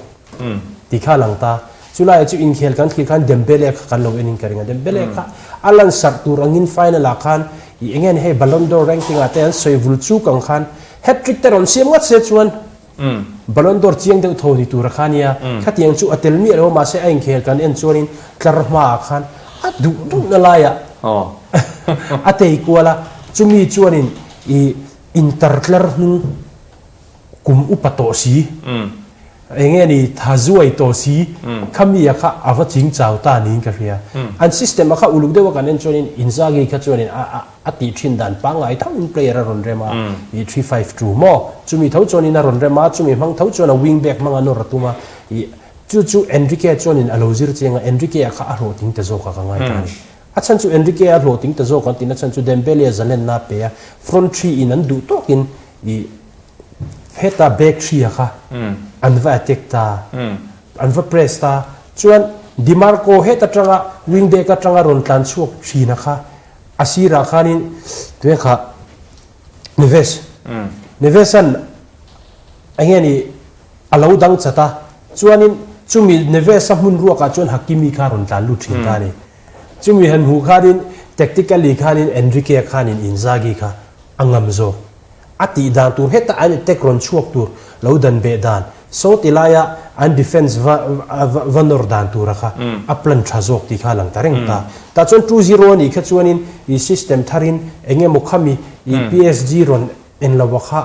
tih kha a lang ta. Chulaiah chu inkhel kan thlir khan Dembele kha kan lo enin ka ring a, Dembele kha a lansarh tur angin final ah khan I enge ni hei Ballon d'Or ranking ah te an sawi vul chuk ang khan hat-trick te rawn siam ngawt se chuan Ballon d'Or chiang deuh tho ni tur a kha nia. Khatiang chu a tel miah lo a mahse a inkhel kan en chuanin tlar hmaah khan a duh duhna laiah a tei kual a, chumi chuanin i intar tlar hnung kum upa tawh si, eng nge ni tha zuai tawh si, khami a kha a va ching chau ta niin ka hria. An system a kha uluk deuh a kan en chuanin Inzaghi kha chuanin a a tih thin dan pangngai thoin player a rawn rem a, i 3-5-2 maw? Chumi tho chuanin a rawn rem a, chumi hmang tho chuan a wing back hmang a nawr a tum a, i chu chu Enrique chuanin a lo zir chiang a, Enrique a kha a hlawhtling ta zawk a ka ngai ta a ni. A chhan chu Enrique a hlawhtling ta zawk an tihna chhan chu Dembele a zalenna a pe a, front three in an duh tawkin i heta back three a kha an va attack ta, an va press ta, chuan Di Marco heta tanga wing back atanga rawn tlan chhuak thin a kha A sirah khanin tunge kha Neves, Neves-a'n eng nge ni a lo dang chat a, chuanin chumi Neves-a hmun ruakah chuan Hakimi kha a rawn tlan lut thin ta a ni. Chumi han hmuh khanin tactically khanin Enrique-a khanin Inzaghi kha a ngam zawk. A tih dan tur heta an attack rawn chhuak tur lo dan beh dan, saw ti laia an defence va va nawr dan tura kha a plan tha zawk tih kha a lang ta reng ta. Tah chuan 2-0 a nih kha chuanin i system tharin eng emaw khami i PSG rawn en lo a kha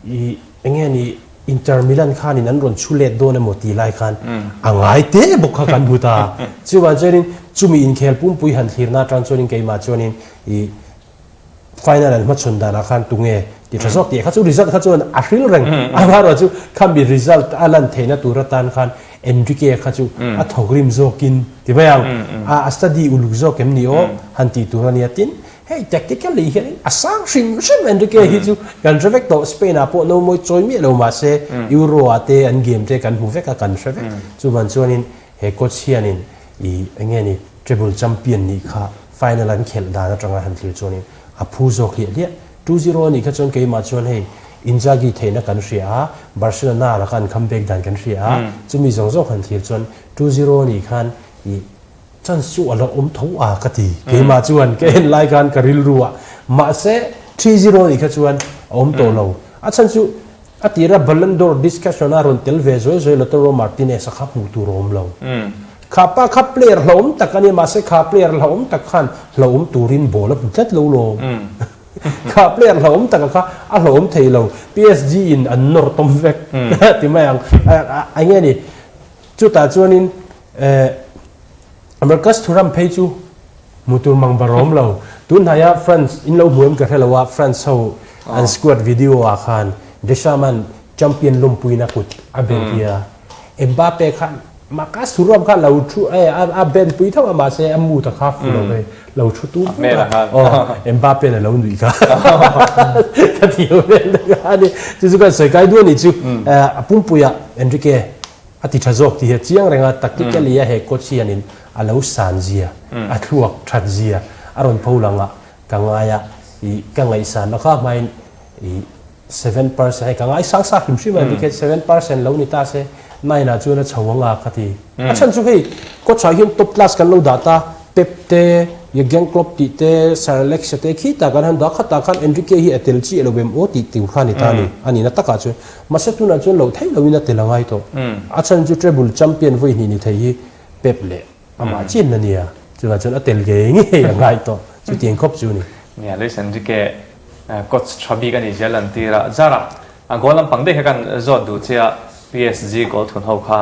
i eng nge ni Inter Milan khanin an rawn chhu let dawn emaw tih lai khan a ngai te bawk kha kan hmu ta. Chuvang chuanin chumi inkhel pumpui han thlirna atang chuanin keimah chuanin i Final an hmachhawn danah khan tunge ti tha zawk tih kha chu result kha chuan a hril reng. Amaherawh chu khami result a lan theihna tur atan khan Enrique kha chu a thawk rim zawkin ti mai ang. A study uluk zawk em ni aw han tih tur a nia. Tin, hei tactically hianin a sang hrim hrim Enrique hi chu kan hre vek tawh. Spain ah pawh no mawi chawi miah lo mahse Euro ah te an game te kan hmu vek a kan hre vek. Chuvan chuanin he coach hianin i enge ni Treble champion nih kha final an khelh dan atanga han thlir chuanin a phu zawk hliah hliah. 2-0 a nih kha chuan keimah chuan hei Inzaghi theihna kan hria a, Barcelona laka an comeback dan kan hria a, chumi zawng zawng han thlir chuan 2-0 a nih khan i chance chu a la awm tho a ka ti. Keimah chuan ka en lai khan ka rilru a, mahse 3-0 a nih kha chuan a awm tawh lo. A chhan chu A tira Ballon d'Or discussion a rawn tel ve zuai zuai Lautaro Martinez a kha hmuh tur a awm lo. Kha pa kha player hlauhawm tak a ni mahse kha player hlauhawm tak khan hlauhawm turin ball a hmu tlat lo lawm. Kha player hlauhawm tak a kha a hlauhawm thei lo. PSG in an nawr tawm vek ti mai ang. Eng nge ni chutah chuanin Marcus Thuram phei chu hmu tur mang bar awm lo. Tun hnaia France in lo hmu em ka hre lo a, France ho an squad video ah khan Deschamps-a'n champion lawmpuina kut a ben tir a. Mbappe khan Marcus Thuram kha lo thu eh a ben pui tho a mahse a mood a kha fu lo ve lo thu tu pur a. Aw Mbappe-a'n a lo nuih kha ka ti lo vel ta kha a ni. Chu chu kan sawi kai duh a nih chu. A pumpuiah Enrique A ti tha zawk tih hi a chiang reng a, tactically a he coach hianin a lo san zia, a thluak that zia a rawn pho lang a, ka ngai a, ih ka ngaihsan na kha hmain ih 7% hei ka ngai sang sa hrim hrim a ni khe 7% lo ni ta se nine ah chuan a chho ang a ka ti. A chhan chu hei coach ah hian top class kan lo dah ta, Pep te, Jurgen Klopp tih te, Sir Alex te khitah kan han dah khatah khan Enrique hi a tel chiah lo em aw tih tur kha a ni ta a ni, a nihna takah chuan. Mahse tunah chuan loh theih loin a tel a ngai tawh. A chhan chu treble champion vawi hnih ni thei hi Pep leh amah chian a nia. Chuvang chuan a tel ngei ngei a ngai tawh. Chutiang khawp chu a ni. Nia, Luis Enrique coach tha bik a nih zel an tir a. Zara, a goal lampang daih kha kan zawt duh che a, PSG goal thun ho kha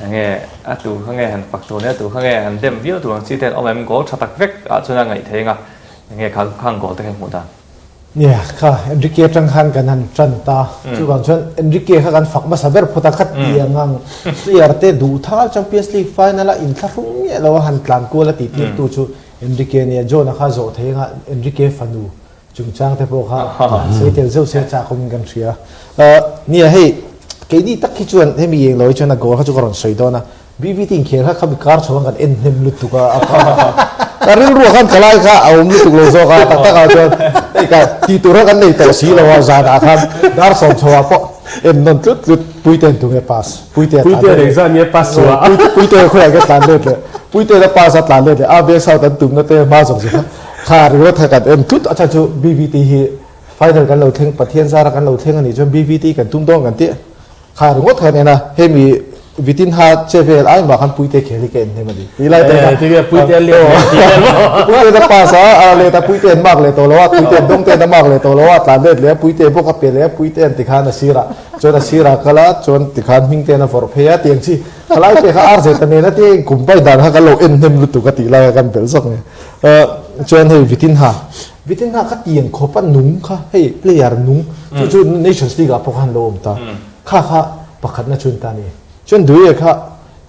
enge a tu kha nge han fak tur nia, tu kha nge han dem viau tur ang chi ten awm em? Goal tha tak vek ah chuan a ngaih thei anga enge kha khang goal te kha hmuh dan? Nia, kha Enrique atang khan kan han tan ta. Chuvang chuan Enrique kha kan fak hmasa ber phawt a, kha tiang ang player te duh thal Champions League final a inthlahrung miah lo a han tlan kual a tih tir tu chu Enrique nia. John-a kha zawh thei anga Enrique fanu chungchang te pawh kha sawi tel zeuh se chak awmin kan hria. Nia, hei keini tak hi chuan hemi eng lo hi chuan a goal kha chu ka rawn sawi dawn a. BVT inkhel kha khami kar chho khan kan en hnem lutuk a, ka rilruah khan thalai kha a awm lutuk lo zawk a, tak takah chuan hei ka tih tur kha kan nei tawh si lo a, zanah khan dar sawm chho ah pawh en nawn tlut tlut Puite an tunge pass, Puite a tlan let leh, Puite nge pass chu a, Puite khawiah nge tlan let leh, Puite na pass a tlan let leh, ABS out an tumna te hma zawk zawk kha. Kha ringawt kha kan en tlut a chhan chu BVT hi final kan lo thleng Pathian zara kan lo thleng a nih chuan BVT kan tum dawn kan tih. Kha ringawt khan en a, hemi Vitinha che vel ai mah khan Puite khel hi ka en hnem a ni. Tih lai te kha. Tinge Puite an let leh tih vel maw? Puite a pass a, a let a, Puite an mark leh tawh lo a, Puite an dawng ten a mark leh tawh lo a, tlan let leh a, Puite bawk a pe leh a, Puite an tikhan a sirah chuan a sirah kal a, chuan tikhan hming ten a vawrh phei a, tiang chi khalai te kha ar zeta nen a tia inkum pai dan kha kan lo en hnem lutuk a tih lai kha kan belh zawk nge. Chuan hei Vitinha, Vitinha kha tiang khawp a nung kha hei player nung chu chu Nations League ah pawh khan lo awm ta. Kha kha pakhatna chuan ta ni. Chuan Duye kha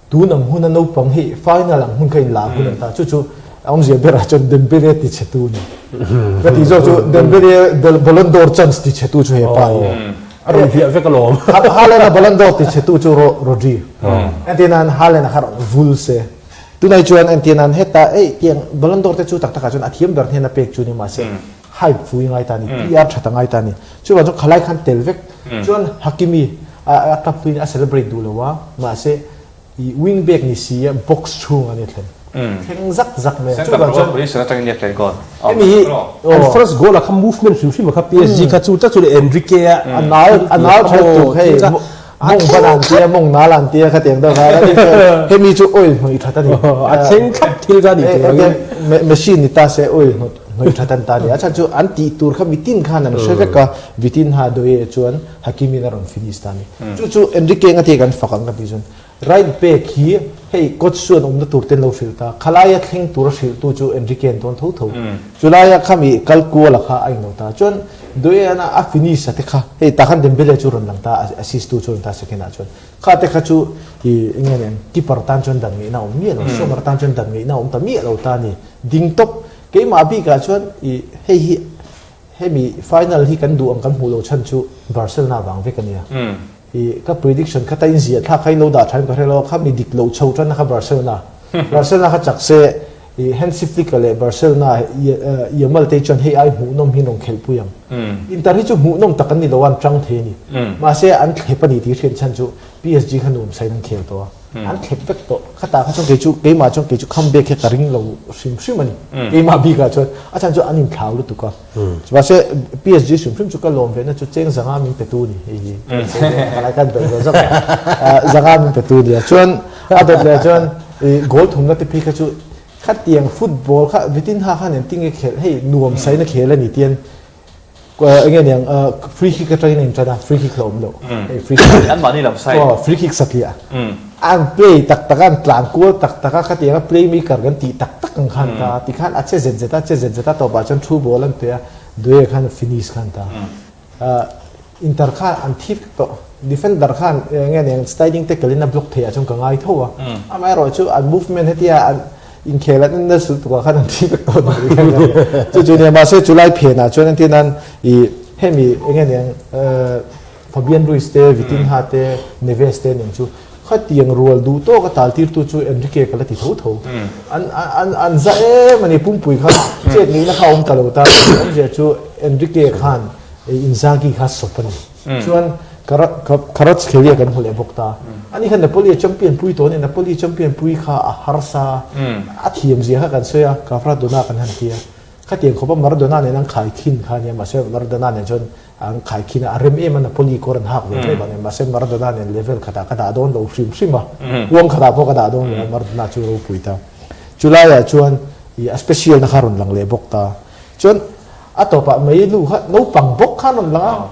tun ang huna naupang hi final ang hun kha in la hun an ta. Chu chu a awmzia berah chuan Dembele ti chhe tu ni. Ka tih zawk chu Dembele Ballon d'Or chance ti chhe tu chu he pa hi. A rawn hliah vek alawm. Haaland a Ballon d'Or ti chhe tu chu Rodri. Entirnan Haaland a kha rawn vul se. Tunai chuan entirnan heta ei tiang Ballon d'Or te chu tak takah chuan a thiam ber hnen a pek chu ni mahse hype fui ngai ta ni, PR tha ta ngai ta ni. Chuvang chuan khalai khan tel vek. Chuan Hakimi a club hluiin a celebrate duh lo a, mahse i wing back ni si a box chhung a ni thlen. Thleng zak zak mai a. Chuvang chuan position atangin nia play goal. Hemi hi an first goal a kha movement hrim hrim a kha PSG kha chu tak chu Enrique a a nal a nal tha tuk hei mong ban an tia mong nal an tia kha tiang deuh kha hemi chu oil hnawih that a ni. A thleng thlap thil kha ni tur. Machine ni ta se oil hnawih Hnawih tha tan ta nia. A chhan chu an tih tur kha mitin khan an hre vek a, Vitinha Doye chuan Hakimi-in a rawn finish ta a ni. Chu chu Enrique nga te kan fak ang ka tih chuan right back hi hei coach chuan awmna tur ten lo hrilh ta, khalaia thleng tura hrilhtu chu Enrique an dawn tho tho. Chulaia khami kal kuala kha a inlo ta. Chuan Doye ana a finish a te kha hei tah khan Dembele chu rawn lang ta, assist tu chu rawn ta second ah chuan. Kha te kha chu i enge nen keeper tan chuan dan ngaihna awm miah lo, Sommer tan chuan dan ngaihna awm ta miah lo ta a ni. Ding tawp Keimah bikah chuan i hei hi hemi final hi kan duh ang kan hmuh loh chhan chu Barcelona vang vek a nia. I ka prediction kha ta inziah thlak kha in lo dah tha in ka hre lo a, kha mi dik loh chho tanna kha Barcelona. Barcelona kha chak se i Hansi Flick-a leh Barcelona Yamal te hi chuan hei ai hmuhnawm hi an rawn khelhpui ang. Inter hi chu hmuhnawm tak an ni lo a, an tang thei a ni. Mahse an thlep a ni tih hriat chhan chu PSG kha nuam sain an khel tawh a. An thlep vek tawh. Khatah kha chuan kei chu keimah chuan kei chu comeback hi ka ring lo hrim hrim a ni. Keimah bikah chuan a chhan chu an inthlau lutuk a. Mahse PSG hrim hrim chu ka lawm ve na chu cheng zanga min pe tu ni hei hi. Ka lai kan belh ve zawk a. Zanga min pe tu nia. Chuan a dawt leh chuan goal thumna te phei kha chu khatiang football kha Vitinha khan engtinge khelh hei nuam saina khel a ni tian Enge niang free kick atangin a intan a, free kick la awm loh. Hei free kick. An mahni lam side. Aw, free kick satliah. An play tak tak a, an tlan kual tak tak a, khatiang a play maker kan tih tak tak ang khan ta. Tikhan a che zet zet a, che zet zet a tawpah chuan through ball an pe a, Doye khan finish khan ta. Inter khan an thi vek tawh. Defender khan enge niang sliding tackle in a block theih ah chuan ka ngai tho a. Amaherawhchu an movement hetia an Inkhel an en nasa lutuk ah khan an thi vek tawh ni khan ka hria. Chu chu nia mahse chulai phen ah chuan entir nan i hemi enge niang Fabian Ruiz te Vitinha te Neves te nen chu khatiang rual duh tawk a tal tir tu chu Enrique ka la ti tho tho. An an an za em a ni pumpui kha chet ngeihna kha a awm ta lo ta awmzia chu Enrique khan Inzaghi kha sawp a ni. Chuan Kvaratskhelia kan hmu leh bawk ta. Ani kha Napoli a champion pui tawh a ni. Napoli champion pui kha a harsa a, a thiam zia kha kan sawi a, Kvaradona kan han ti a. Khatiang khawpa Maradona nen an khaikhin kha a nia, mahse Maradona nen chuan an khaikhin a, a rem em a Napoli kawr an hak ve mai vang nia, mahse Maradona nen level khatah ka dah dawn lo hrim hrim a, kuang khatah pawh ka dah dawn lo a, Maradona chu ropui ta. Chulaiah chuan a special na kha rawn lang leh bawk ta. Chuan a tawpah mai lu kha naupang bawk khan rawn lang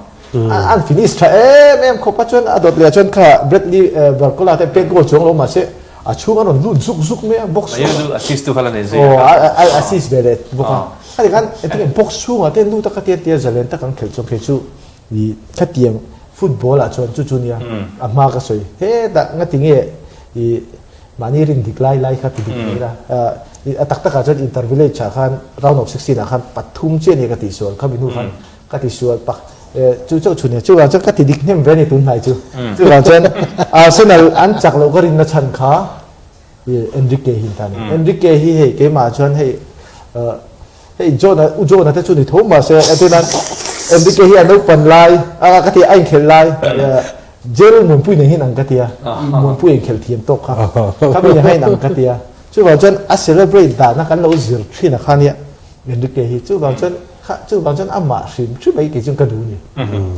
a, an finish tha em em khawp a, chuan a dawt leh ah chuan kha Bradley Barcola te pek goal chuang lo mahse a chhung a rawn lut zuk zuk mai a box chhungah. Mai lu assist tu kha la nei zui a. Aw a assist ve leh bawk a. Khati khan engtin box chhungah te lut a kha tian tia zalen tak an khelh chuan phei chu i khatiang football ah chuan chu chu nia a hma ka sawi hetah ngati nge i Mahni rin dik lai lai kha ti dik mai ila. A tak takah chuan Inter Village ah khan round of 16 ah khan pathum chiah nia ka tihsual khami hnu khan ka tihsual pak chu chauh chhun nia chuvang chuan ka ti dik hnem ve a ni tun hnai chu. Chuvang chuan Arsenal an chak loh ka rinna chhan kha Enrique hi ta a ni. Enrique hi hei keimah chuan hei hei John a u John a te chu ni tho mahse entirnan Enrique hi a naupan lai a ka ti a inkhelh lai Jail Muanpui nen hian ang ka ti a, Muanpui inkhelh thiam tawk kha, khami nen khan inang ka ti a. Chuvang chuan a celebrate dahna kan lo zir thin a kha nia. Enrique hi chuvang chuan kha chuvang chuan amah hrim hrim mai kei chuan ka duh ni.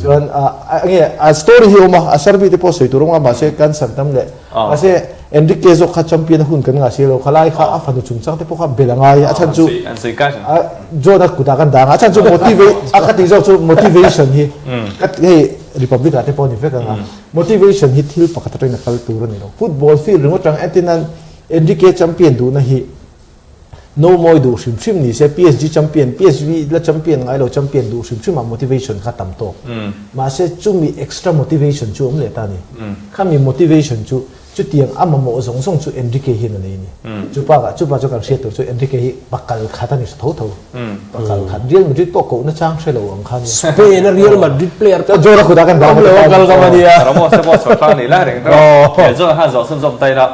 Chuan a nge a story hi awm a, a survey te pawh sawi tur awm a mahse cancer tam leh mahse Enrique zawk kha champion a hun kan ngah si lo kha lai kha a fanu chungchang te pawh kha bel a ngai a chhan chu John a kutah kan dang a, a chhan chu motivate a ka tih zawk chu motivation hi ka hei Republic ah te pawh a ni vek ang a, motivation hi thil pakhat atangin a kal tur a ni lo. Football field ringawt atang entirnan Enrique champion duhna hi No mawi duh hrim hrim ni se, PSG champion, PSV la champion ngai lo champion duh hrim hrimah motivation kha tam tawk. Mahse chumi extra motivation chu awm leh ta a ni. Khami motivation chu chutiang a mamawh zawng zawng chu Enrique hian a nei a ni. Chu bakah chupa chu kan hriat tur chu Enrique hi pakal khat a ni tho tho. Pakal khat Real Madrid pawh kohna chang hre lo ang kha a nia. Spain a Real Madrid player pakhat John a kutah kan dah awm lo a kal ngam a nia. Ramos te pawh chhuah tlang a nih lai reng tawh. He John khan zawh chhunzawm ta ila.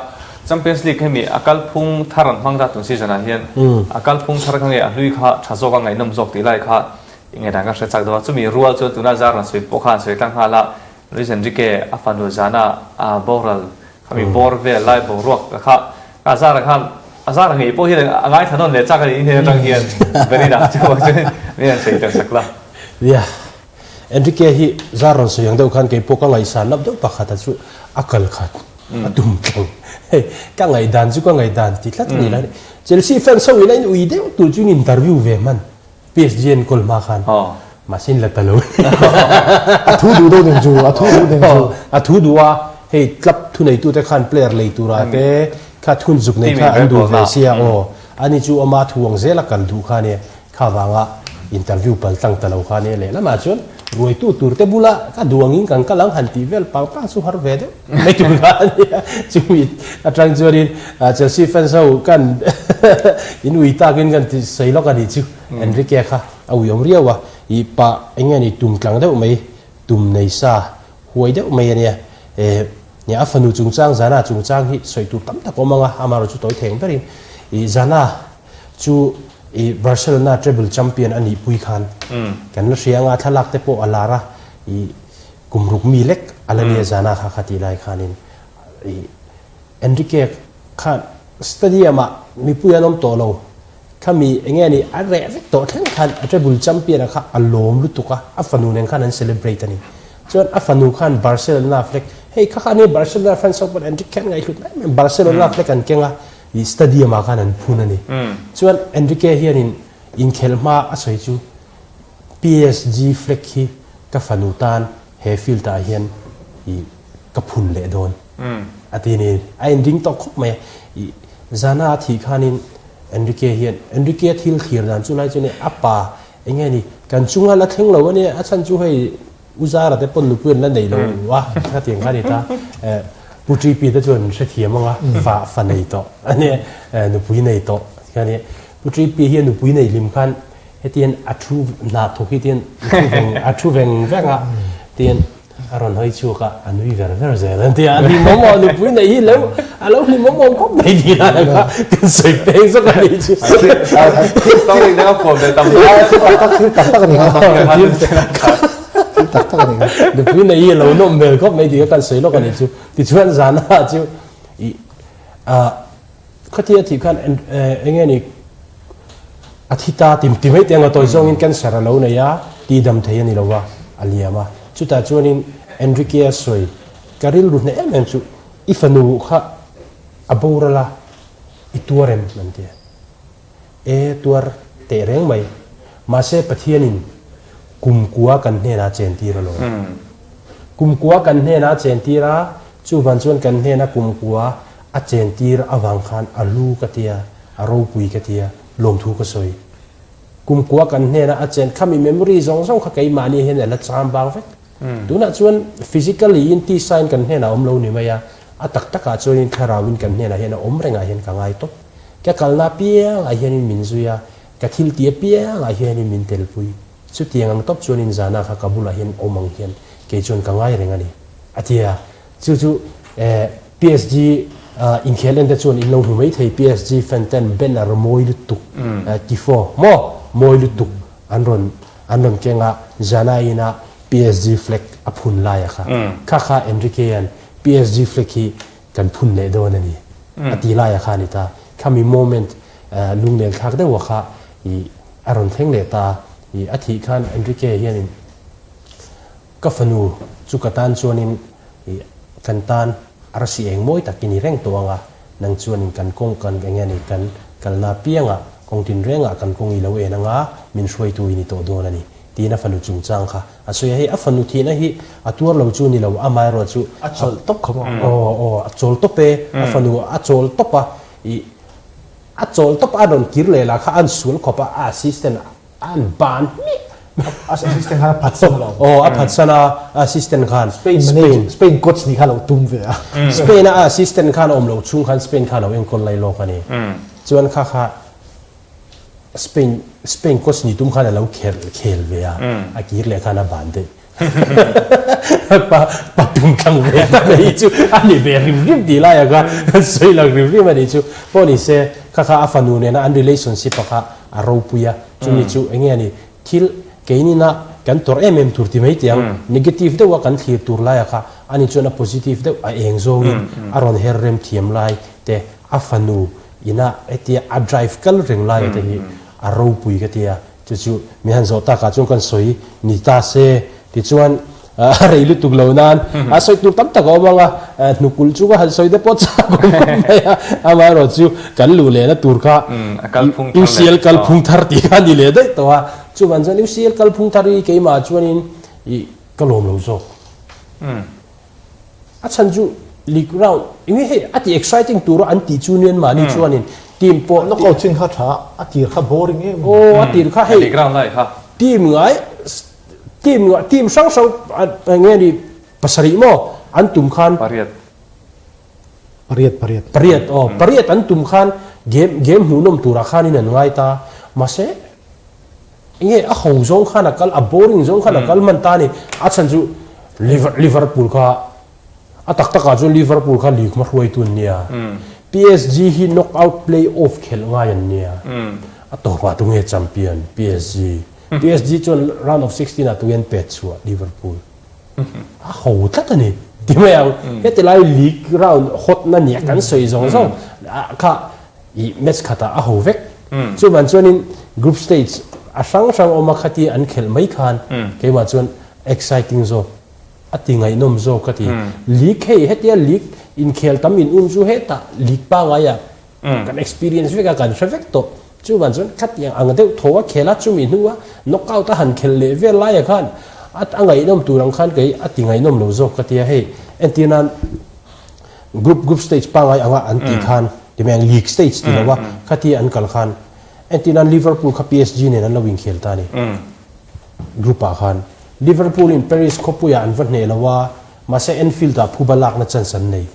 Champions League hemi a kalphung thar an hmang ta tun season ah hian a kalphung thar kha nge a hlui kha tha zawk a ngaihnawm zawk tih lai kha enge dan ka hre chak deuh a, chumi rual chuan tuna zar rawn sawi pawh kha an sawi tlang nghal a, Luis Enrique a fanu zana a boral khami bawr vel lai boruak te kha a zar khan a zar ngei pawh hian a ngaithla nawn leh chak a nih hnen atang hian Verena chu chuan min han sawi tel sak la. Nia, Enrique hi zar rawn sawi ang deuh khan keipawh ka ngaihsan lap deuh pakhat a chu a kal khat. A tum tlang. Hei, ka ngaihdan chu ka ngaihdan ti tlat a ni lai. Chelsea fans ho in a in ui deuh tur chu in interview ve hman. PSG an kawl hma khan. Mahse in la ta lo. A thu duh deuh ding chu, a thu duh ding chu. A thu duh a, hei club thuneitute khan player lei tura te kha thun zuk nei kha an duh ve sia aw. Ani chu ama thu ang zel a kal duh kha nia. Kha vanga interview pal tlang ta lo kha nia lehlamah chuan ruaitu tur te bula ka duh angin kan kal ang han tih vel pang pang chu har ve deuh mai tur kha a nia. Chumi atang chuanin Chelsea fans ho kan in ui takin kan ti sawi lawk a nih chu Enrique kha a uiawm riau a, ih pah eng nge ni tum tlang deuh mai tum nei sa huai deuh mai a nia. Nia a fanu chungchang Zana chungchang hi sawi tur tam tak awm ang a, amaherawhchu chu tawi theng berin ih Zana Chu i Barcelona treble champion a nih pui khan kan la hria anga thlalak te pawh a lar a, i kum ruk mi lek a la nia zana kha kha tih lai khanin i Enrique khan stadium ah mipui an awm tawh lo khami enge a nih a reh vek tawh thleng khan a treble champion a kha a lawm lutuk a, a fanu nen khan an celebrate a ni. Chuan a fanu khan Barcelona flag hei kha kha nia Barcelona fans ho pawn Enrique khan ngaihhlut em em Barcelona flag an keng a, I stadium ah khan an phun a ni. Chuan Enrique hianin inkhelh hma a sawi chu PSG flag hi ka fanu tan he field ah hian i ka phun leh dawn a ti a ni. A inring tawh khawp mai a. I zana a thih khanin Enrique hian Enrique thil thlir dan chu lai chuan a pa enge ni kan chunga la thleng lo a nia a chhan chu hei U Zara te pawn nupui an la nei lo a, khatiang kha a ni ta. Pu Tripi te chuan hrethiam ang a, fa fa nei tawh a nia, nupui nei tawh kha a nia. Pu Tripi hi a nupui nei hlim khan hetian a thu hna thawk hi tian a thu veng a thu veng veng a, tian a rawn hawi chhuak a, a nui ver ver zel an ti a, a hlimawm aw nupui nei hi lo a lo hlimawm awm khawp mai tih lai kha kan sawi peng zawk a nih chu. Story dang a phuam ve tam thil tak tak a ni kha. Thil tak tak a ni kha. Nupui nei hi a lo nawm hmel khawp mai tih kha kan sawi lawk a nih chu. Tichuan zana chu i khatia thih khan eng nge ni a thi ta ti ti mai te anga tawi zawngin cancer a lo nei a, ti dam thei a ni lo va, a liam a. Chutah chuanin Enrique a sawi ka rilru hneh em em chu i fanu kha a boral a, i tuar em an ti a. E tuar teh reng mai. Mahse Pathianin kumkua kan hnenah chentir alawm. Kumkua kan hnenah chentir a, chuvan chuan kan hnena kumkua a chentir avang khan a lu ka tia, a ropui ka tia, lawmthu ka sawi. Kumkua kan hnena a chen khami memory zawng zawng kha keimahni hian a la cham vang vek. Tunah chuan physically in tisa in kan hnenah a awm lo ni mai a, a tak takah chuanin thlarauin kan hnenah hian a awm rengah hian ka ngai tawp. Ka kalna apiangah hianin min zui a, ka thil tih apiangah hianin min telpui. Chutiang ang tawp chuanin zana kha ka bulah hian awm ang hian kei chuan ka ngai reng a ni, a ti a. Chu chu PSG inkhel en te chuan in lo hmu mai thei, PSG fan ten banner mawi lutuk, tifo maw mawi lutuk an rawn an rawn keng a, zana ina PSG flag a phun laia kha. Kha kha Enrique-a'n PSG flag hi kan phun leh dawn a ni a ti laia kha a ni ta. Khami moment lunglel thlak deuha kha i. a rawn thleng leh ta. Ih a thih khan Enrique hianin ka fanu chu ka tan chuanin ih kan tan arsi eng mawi tak i ni reng tawh ang a, nang chuanin kan kawng kan eng nge ni kan kalna piangah kawng tinrengah kan kawng i lo en ang a, min hruaitu i ni tawh dawn a ni tiin a fanu chungchang kha a sawi a. Hei a fanu thihna hi a tuar lo chu ni lo, amaherawh chu A chawl tawp kha maw? Aw aw a chawl tawp e, a fanu a chawl tawp a ih A chawl tawp a rawn kir leh lah kha an sual khawp a, a assistant an ban hmiah. A assistant khan a phatsan lo. Aw, a phatsan a, a assistant khan. Spain manager, Spain coach nih kha lo tum ve a. Spain a a assistant khan a awm loh chhung khan Spain khan a lo enkawl lai lawk a ni. Chuan kha kha Spain, Spain coach nih tum khan a lo khelh khel ve a, a kir leh khan a ban daih. Pa pa tum thlang ve tak a hi chu a ni ve rim rim tih lai a kha kan sawi lang rim rim a nih chu. Pawh ni se kha kha a fanu nena an relationship a kha a ropui a, chumi chu eng nge ni thil keinina kan tawrh em em tur ti mai tih ang negative deuh a kan thlir tur lai a kha ani chuan a positive deuh a eng zawngin a rawn her rem thiam lai te a fanu ina hetia a drive kal reng lai te hi a ropui ka tia. Chu chu mi han zawh takah chuan kan sawi ni ta se tichuan a rei lutuk lo nan a sawi tur tam tak a awm ang a, hnukul chu ka han sawi te pawh chak awm khawp mai a, amaherawh chu kan luh lehna tur kha UCL kalphung thar tih kha a ni leh daih tawh a, chuvang chuan UCL kalphung thar hi keimah chuanin ih ka lawm lo zawk. A chhan chu league round eng nge hei a ti exciting tur a an tih chu nian mahni chuanin team pawh Knockout chin kha tha a tir kha boring em aw a tir kha hei League round lai kha team ngai team ngai team hrang hrang eng nge ni pasarih maw an tum khan pariat pariat pariat pariat aw pariat an tum khan game game hmuhnawm turah khanin an ngai ta mahse Nge a ho zawng khan a kal, a boring zawng khan a kal hman ta a ni. A chhan chu Liverpool kha a tak takah chuan Liverpool kha league hma hruaitu an nia. PSG hi knock out play off khelh ngai an nia. A tawpah tunge champion? PSG. PSG chuan round of 16 ah tunge an pet chhuah? Liverpool. A ho tlat a ni. Ti mai ang. Heti lai league round hot na nia kan sawi zawng zawng kha I match khatah a ho vek. Chuvan chuanin group stage a hrang hrang awm a khati an khelh mai khan keimah chuan exciting zawk a ti ngaihnawm zawk ka ti. League hei hetia league inkhel tam in um chu hetah league pangaiah kan experience vek a kan hre vek tawh. Chuvan chuan khatiang ang deuh tho a khel a chumi hnua knockout a han khelh leh vel laia khan a ngaihnawm tur ang khan kei a ti ngaihnawm lo zawk ka ti a. Hei entir nan Group group stage pangai anga an tih khan ti mai ang league stage ti lo a khati an kal khan entir nan Liverpool kha PSG nen an lo inkhel ta a ni group ah khan Liverpool in Paris khawpui ah an va hneh lo a mahse Anfield ah phuba lakna chance an nei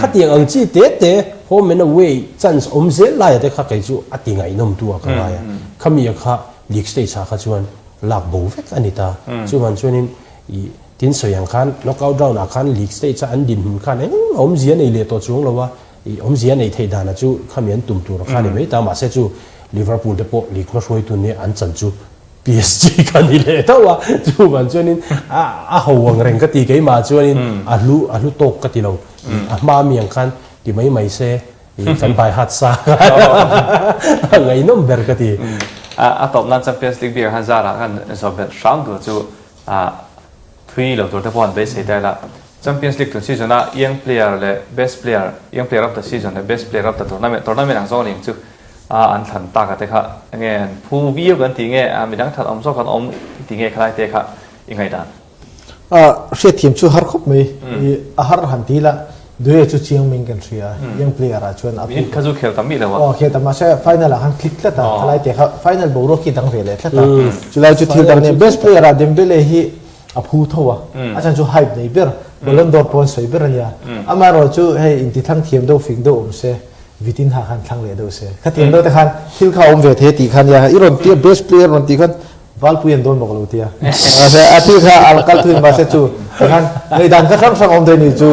khatiang ang chi te te home and away chance awm zel laia te kha kei chu a ti ngaihnawm tu ah ka ngai a khami ah kha league stage ah kha chuan lak bo vek a ni ta chuvan chuanin ih Tin sawi ang khan knockout round ah khan league stage a an dinhmun khan engmah awmzia nei leh tawh chuang lo a, ih awmzia nei theih dan ah chu khami an tum tur kha a ni mai ta mahse chu Liverpool te pawh league hmahruaitu nia an chan chu PSG kha ni leh tho a, chuvan chuanin a a ho ang reng ka ti keimah chuanin a hlu a hlu tawk ka ti lo, a hma mi ang khan ti mai mai se ih kan by heart sa a ngaihnawm ber ka ti. A tawp nan Champions League bik ah khan zarah khan zawh belh hram tur chu Ah thui lo tur te pawh an beisei ta ila. Champions League tun season a young player leh best player, young player of the season leh best player of the tournament, tournament ang zawng ning chu a an thlan tak a te kha enge an phu viau kan tih nge a midang thlan awm zawk an awm tih nge khalai te kha i ngaihdan. A hriatthiam chu har khawp mai. I a har han ti ila Due chu chiang ming kan hria a, young player ah chuan a Minute kha chu khel tam mih lo a. Aw khel tam mahse final ah khan click tlat a, khalai te kha final boruak khi dang ve leh tlat a. Chulai chu thil dang nia best player ah Dembele hi a phu tho a, a chhan chu hype nei ber, Ballon d'Or pawh an sawi ber a nia. Amaherawh chu hei intithlang thiam deuh fing deuh awm se, Vitinha khan thlang leh deuh se. Khatiang deuh te khan thil kha a awm ve thei a tih kha nia, i rawn tia best player rawn tih khan Valpui an dawn bawk lo tia. Mahse a thil kha a kal thui mahse chu tikhan ngaihdan kha hrang hrang awm thei ni chu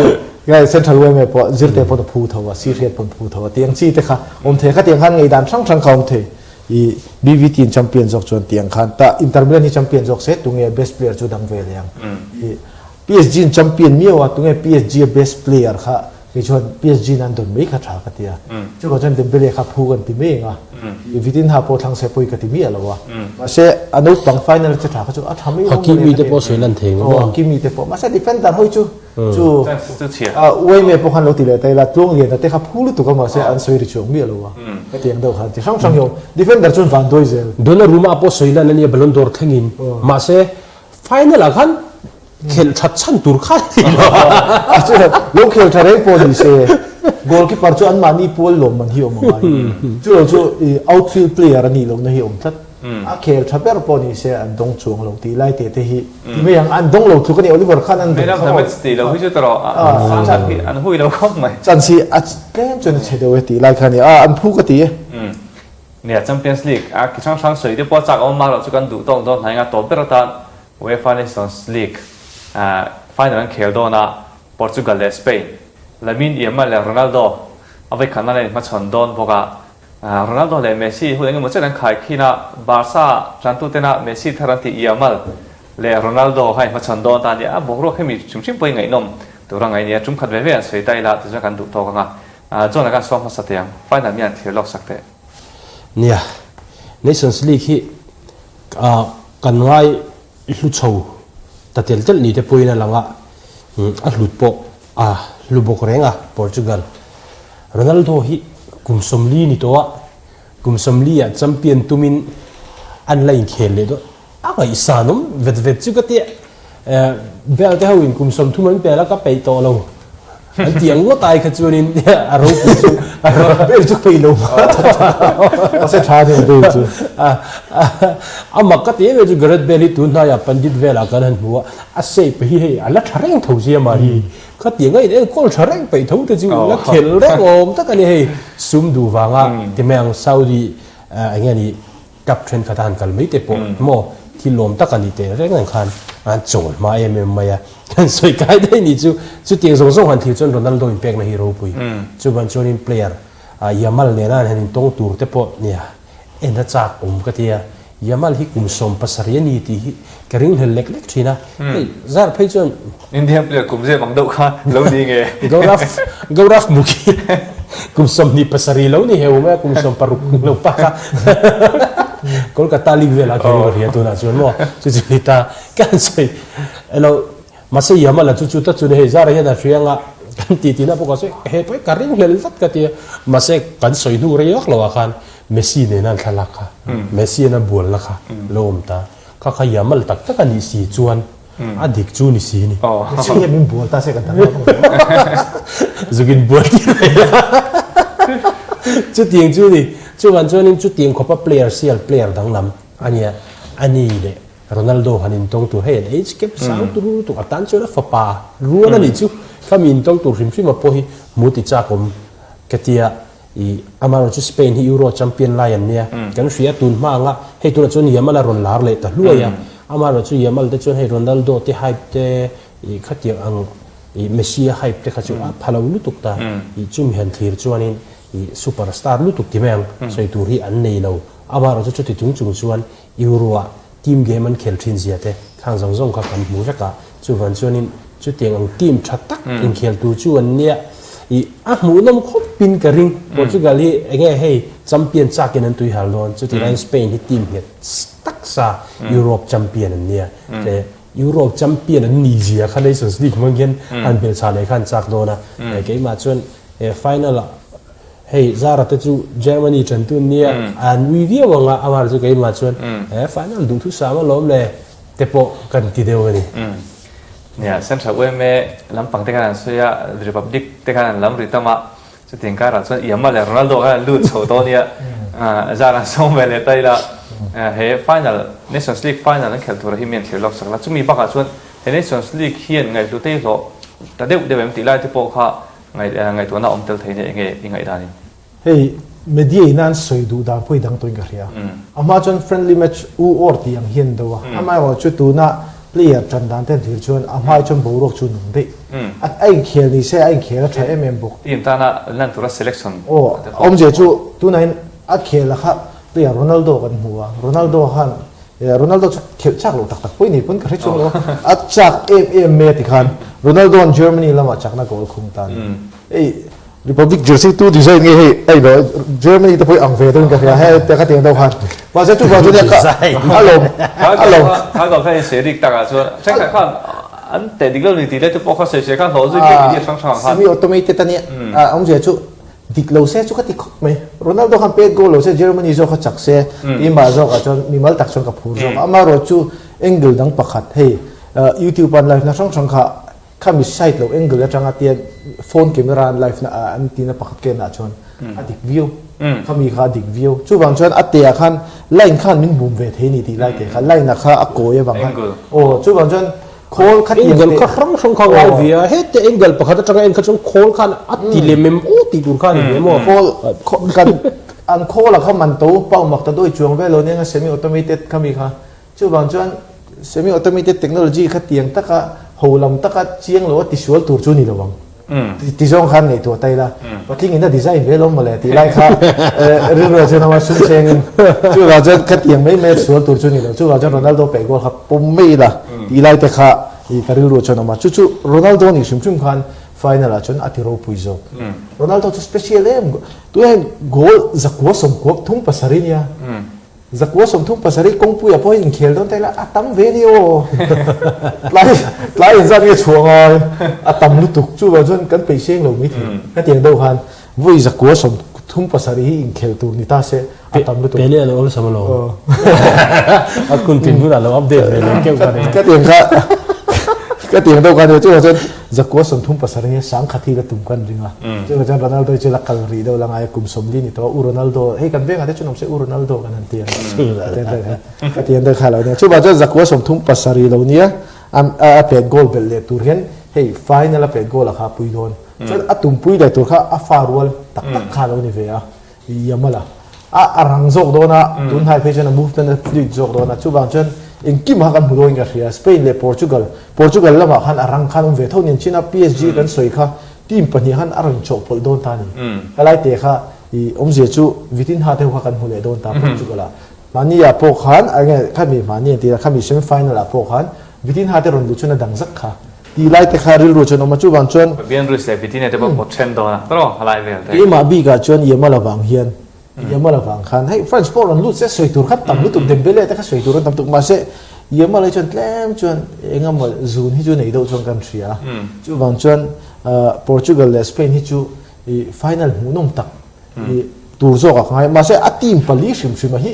ngai Central YMA pawh zirte pawn a phu tho a, Sihriat pawn phu tho a tiang chi te kha awm thei a. Khatiang khan ngaihdan hrang hrang kha awm thei. I BVT in champion zawk chuan tiang khan ta Inter Milan hi champion zawk se tunge best player chu dang ve leh ang. I PSG in champion miau a tunge PSG a best player kha. Kei chuan PSG in an dawn mai kha tha ka ti a. Chuvang chuan Dembele kha phu kan ti mai ang a. Vitinha pawh thlang se pawi ka ti miah lo a. Mahse a naupang final che tha kha chu a tha mai rawng Hakimi te pawh sawi lan thei ang maw? Hakimi te pawh. Mahse defender hawi chu chu Uaime pawh khan lo ti leh ta ila Tluangliana te kha phu lutuk a mahse an sawi ri chuang miah lo a. Hetiang deuh khan chi hrang hrang hi awm. Defender chuan van duai zel. Donnarumma pawh sawi lan a nia Ballon d'Or thlengin. Mahse final ah khan Khelh that chhan tur kha a ni lo. A chu lo khel tha reng pawh ni se, goalkeeper chu anmahni pual lawm man hi awm a ngai. Chu lo chu outfield player a nih lohna hi a awm tlat. A khel tha ber pawh ni se an dawng chuang lo tih lai teh te hi ti mai ang. An dawng lo tluk a ni, Oliver khan an dawng kha aw. Tih lo hi chu tawh sang tak hi an hui lo khawp mai. Chance hi a tlem chuan a chhe deuh e tih lai kha a ni a, an phu ka ti e. Nia, Champions League a ki hrang hrang sawi te pawh a chak awm mar loh chu kan duh tawk dawn hnai nga tawp ber atan UEFA Nations League final an khel dawn a, Portugal leh Spain, Lamine Yamal leh Ronaldo a vawikhatna la inhmachhawn dawn bawk a. Ronaldo leh Messi hun engemaw chen an khaikhin a, Barca tlantutena Messi thar an tih Yamal leh Ronaldo kha inhmachhawn dawn ta a ni a, boruak hemi hrim hrim pawhin ngaihnawm tur a ngaih a ni a, tum khat ve ve an sawi ta ila tichuan kan duh tawk ang a, John-a khan suak hmasa teh ang, final mi an thlir lawk sak teh. Nia, Nations League hi kan ngai hlu chho ta tel telh ni te pawhin a lang a, a hlut pawh a hlu bawk reng a Portugal. Ronaldo hi kum 40 ni tawh a, kum 40 ah champion tumin an la inkhel leh dawn. A ngaihsan awm vet vet chu ka tia, Bell te ho in kum 30 an pel a ka peih tawh lo an ti ang ngawt ai kha chuanin a ropui chu Bell chu peih lo mahse tha ania Bell chu. A mak ka ti em em chu Gareth Bale hi tun hnaiah Pandit velah kan han hmu a, a shape hi hei a la tha reng tho sia mah hi khatiang a in enkawl tha reng peih tho te chu la khel reng awm tak a ni hei sum duh vanga ti mai ang Saudi eng nge ni Club thenkhat a han kal mai te pawh maw thil lawm tak a ni teh reng ang khan an chawl hma em em mai a, kan sawi kai daih ni chu chutiang zawng zawng han thlir chuan Ronaldo inpekna hi ropui chuvan chuanin player Yamal nena an han intawng tur te pawh nia en a chak awm ka ti a, Yamal hi kum 17 a ni tih hi ka ringhlel lek lek thin a, hei zar phei chuan Indian player kum zep ang deuh kha lo ni nge? Gaurav Gaurav Mukhi kum 27 lo ni heu mai a, kum 60 lo pak a. Kolkata League velah kher in ka hria tunah chuan maw chu chu ni ta kan sawi elo mahse Yamal a chu chu ta chu ni hei zara hian a hria anga kan ti tina pawh ka sawi he pawh hi ka ringhlel tlat ka ti a mahse kan sawi hnu rei vak lo ah khan Messi nena an thlalak kha Messi an a bualna kha lo awm ta kha kha Yamal tak tak a nih si chuan A dik chu ni si ni. Messi hian min bual ta se kan dang lam ang. Zuk in bual tir ve la. Chutiang chu ni. Chuvan chuanin chutiang khawpa player sial player danglam a nia. A ni leh Ronaldo han intawng tur hei an age gap sang turu lutuk a tan chuan a fapa rual a nih chu. Khami intawng tur hrim hrim a pawh hi hmu ti chak awm ka tia. I amaherawh chu Spain hi Euro champion lai an nia, kan hria tun hma anga hei tunah chuan Yamal a rawn lar leh ta hluai a, amaherawh chu Yamal te chuan hei Ronaldo te hype te i khatiang ang i Messi a hype te kha chu a pha lo lutuk ta, i chumi han thlir chuanin i superstar lutuk ti mai ang sawi tur hi an nei lo, amaherawh chu chuti chung chung chuan Euro ah team game an khel thin zia te khang zawng zawng kha kan hmu vek a, chuvan chuanin chutiang ang team tha tak inkhel tur chu an nia ih a hmuhnawm khawp in ka ring. Portugal hi enge hei champion chak in an tui hal dawn, chutih laiin Spain hi team nghet tak sa Europe champion an nia, te Europe champion an nih zia kha Nations League hmang hian an hmelchha leh kha an chak dawn a, keimah chuan final ah Hei Zara te chu Germany ṭan tun nia an ui viau ang a, amah chu keimah chuan he final duhthu sam alawm le te pawh kan ti deuh a ni. Nia, Central yma lampang te khan an sawi a, Republic te khan an lam ri tam a, chutiang karah chuan Yamal leh Ronaldo khan an lut chho tawh nia, Zara sawm ve leh ta ila he final Nations League final an khelh turah hi mi an thlir lawk sak la, chumi bakah chuan he Nations League hian ngaihhlutei hlawh ta deuh deuh em tih lai te pawh kha Ngaihtuahna awm tel thei nia enge i ngaihdan in? Hei media in an sawi duh dan pawh i dang tawhin ka hria. A hma chuan friendly match u or tih ang hian do a, amaherawh chu tuna player tan dan te an thlir chuan a hma chuan boruak chu nung daih. A inkhel ni se a inkhel a tha em em bawk. Team tana lan tura selection te pawh. Awmzia chu tunah hian a khel a kha player Ronaldo kan hmu a, Ronaldo khan. Ronaldo chu khelh chak loh tak tak pawh i nei pawn ka hre chuang lo a, a chak em em mai a ti khan Ronaldo an Germany lamah chakna goal khung ta a ni. Hei Republic jersey tu design nge hei a inlo Germany te pawh i ang ve deuhin ka hria hei te khatiang deuh khan mahse chuvang chu nia ka a lawm a lawm. Kha goal kha in sawi rik takah chuan thenkhat khan an teh dik lo ni tih lai te pawh kha sawi sawi khan hlawh zui mek media hrang hrangah khan. Semi automated a nia a awmzia chu Dik lo se chu ka ti khawp mai. Ronaldo khan pet goal lo se Germany zawk kha chak se keimah zawkah chuan mimal tak chuan ka phur zawk a. Amaherawh chu angle dang pakhat hei YouTube an live na hrang hrang kha khami side lo angle atanga tian phone camera an live na an tina pakhat ken ah chuan a dik viau. Khami kha a dik viau. Chuvang chuan a teh ah khan line khan min bum ve thei ni tih lai teh kha line ah kha a kawi avang khan aw chuvang chuan Khawl kha tiang Angle kha hrang hrang kha ngai ve a, hete angle pakhat atanga en kha chuan khawl khan a ti lem em aw tih tur kha a ni ve maw? Khawl kan an khawl ah kha man to pau mak ta dawi chuang vel lo nia semi automated kha mi kha chuvang chuan semi automated technology kha tiang taka ho lam taka chiang lo a tisual tur chu ni lo ang. Ti zawng khan ngaihtuah ta ila, patling in a design ve lo mawle tih lai kha rilru chuan a sum sengin chuvang chuan khatiang mai mai a sual tur chu ni lo, chuvang chuan Ronaldo peh goal kha pawm mai ila tih lai te kha ka rilru chuan a awm a, chu chu Ronaldo nih hrim hrim khan final ah chuan a ti ropui zawk. Ronaldo chu special em, tunah hian goal zakua sawmkua thum pasarih nia. Zakua 37 kawngpuiah pawh hian inkhel dawn ta ila a tam ve ni aw. Tlai tlai inzat nge chhuah ngai a tam lutuk chuvang chuan kan peih seng lo mai thei. Hetiang deuh khan vawi zakua 37 hi inkhel tur ni ta se a tam lutuk. Pe leh a lo awlsam alawm. A kun tin hunah lo update ve leh keuh kha nia. Ka tiang kha ka tiang deuh kha nia chuvang chuan zakua 37 hi sangkhat hi la tum kan ring a. Chuvang chuan Ronaldo hi chu la kal rih deuh la ngai a kum 40 ni tawh a u Ronaldo hei kan vengah te chuan awm se u Ronaldo kan han ti a ka ti an deuh kha lo nia. Chuvang chuan zakua 37 lo nia a pet goal belh leh tur hian hei final a pet goal a kha a pui dawn. Chuan a tumpui leh tur kha a fa rual tak tak kha lo ni ve a. Yamal a a rang zawk dawn a, tun hnai phei chuan a movement a fluid zawk dawn a, chuvang chuan engkim kha kan hmu dawn in ka hria. Spain leh Portugal, Portugal lamah khan a rang khan awm ve tho nen chin a, PSG kan sawi kha team pahnih khan a rawn chawhpawlh dawn ta a ni. Helai te kha i awmzia chu Vitinha te ho kha kan hmu leh dawn ta Portugal ah. Mahni ah pawh khan enge khami mahni an tih khami semi final ah pawh khan Vitinha te rawn luh chuan a dang zak kha tih lai te kha rilru chuan awm a, chuvang chuan. Fabian Ruiz leh Vitinha te pawh pawt then dawn a, tawh halai vel te. Keimah bikah chuan Yamal avang hian Yamal avang khan hei France pawh rawn lut se sawi tur kha tam lutuk Dembele te kha sawi tur an tam tuk mahse Yamal hi chuan tlem chuan engemaw zun hi chu nei deuh chuan kan hria a, chuvang chuan Portugal leh Spain hi chu final hmuhnawm tak I tur zawk a ka ngai. Mahse a team pali hrim hrim a hi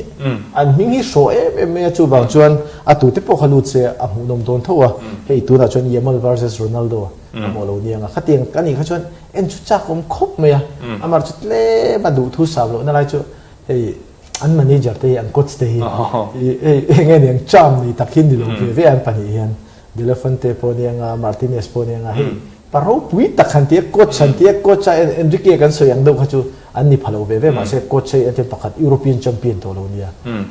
an hming hi hrawh em em mai a, chuvang chuan a tute pawh kha lut se a hmuhnawm dawn tho a. Hei tunah chuan Yamal versus Ronaldo a hmuh lo niang a, khatiang ka nih kha chuan en chu chak awm khawp mai a. Amar chu tlem a duhthu sam lohna lai chu hei an manager te hi an coach te hi hei eng nge niang charm nei tak hi ni lo ve ve an pahnih hian. De La Fuente pawh aniang a, Martinez pawh aniang a, hei pa ropui tak han ti a, coach han ti a, coach a Enrique kan sawi ang deuh kha chu an ni pha lo ve ve mahse coach hei ati pakhat European champion tawh lo nia,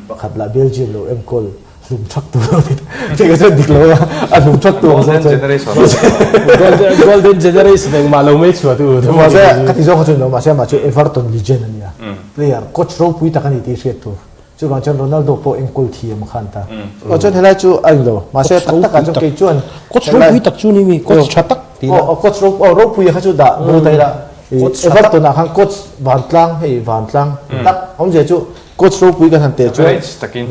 pakhat lah Belgium lo enkawl hlum thak tur lo ni tih kha chuan dik lo a, a hlum thak tur ang zawk chuan Golden Golden generation engmah lo mai chhuah tu mahse ka ti zawk kha chu ni lo mahse amah chu Everton legend a nia, player coach ropui tak a ni tih hriat tur. Chuvang chuan Ronaldo pawh enkawl thiam a khan ta. Aw chuan helai chu a englo. Mahse tak takah chuan kei chuan Coach ropui tak chu ni mi, coach tha tak ti ila. Aw coach ropui, aw ropui kha chu dah bo ta ila. Everton ah khan coach vantlang hei vantlang tak awmzia chu coach ropui kan han teh chuan Average takin.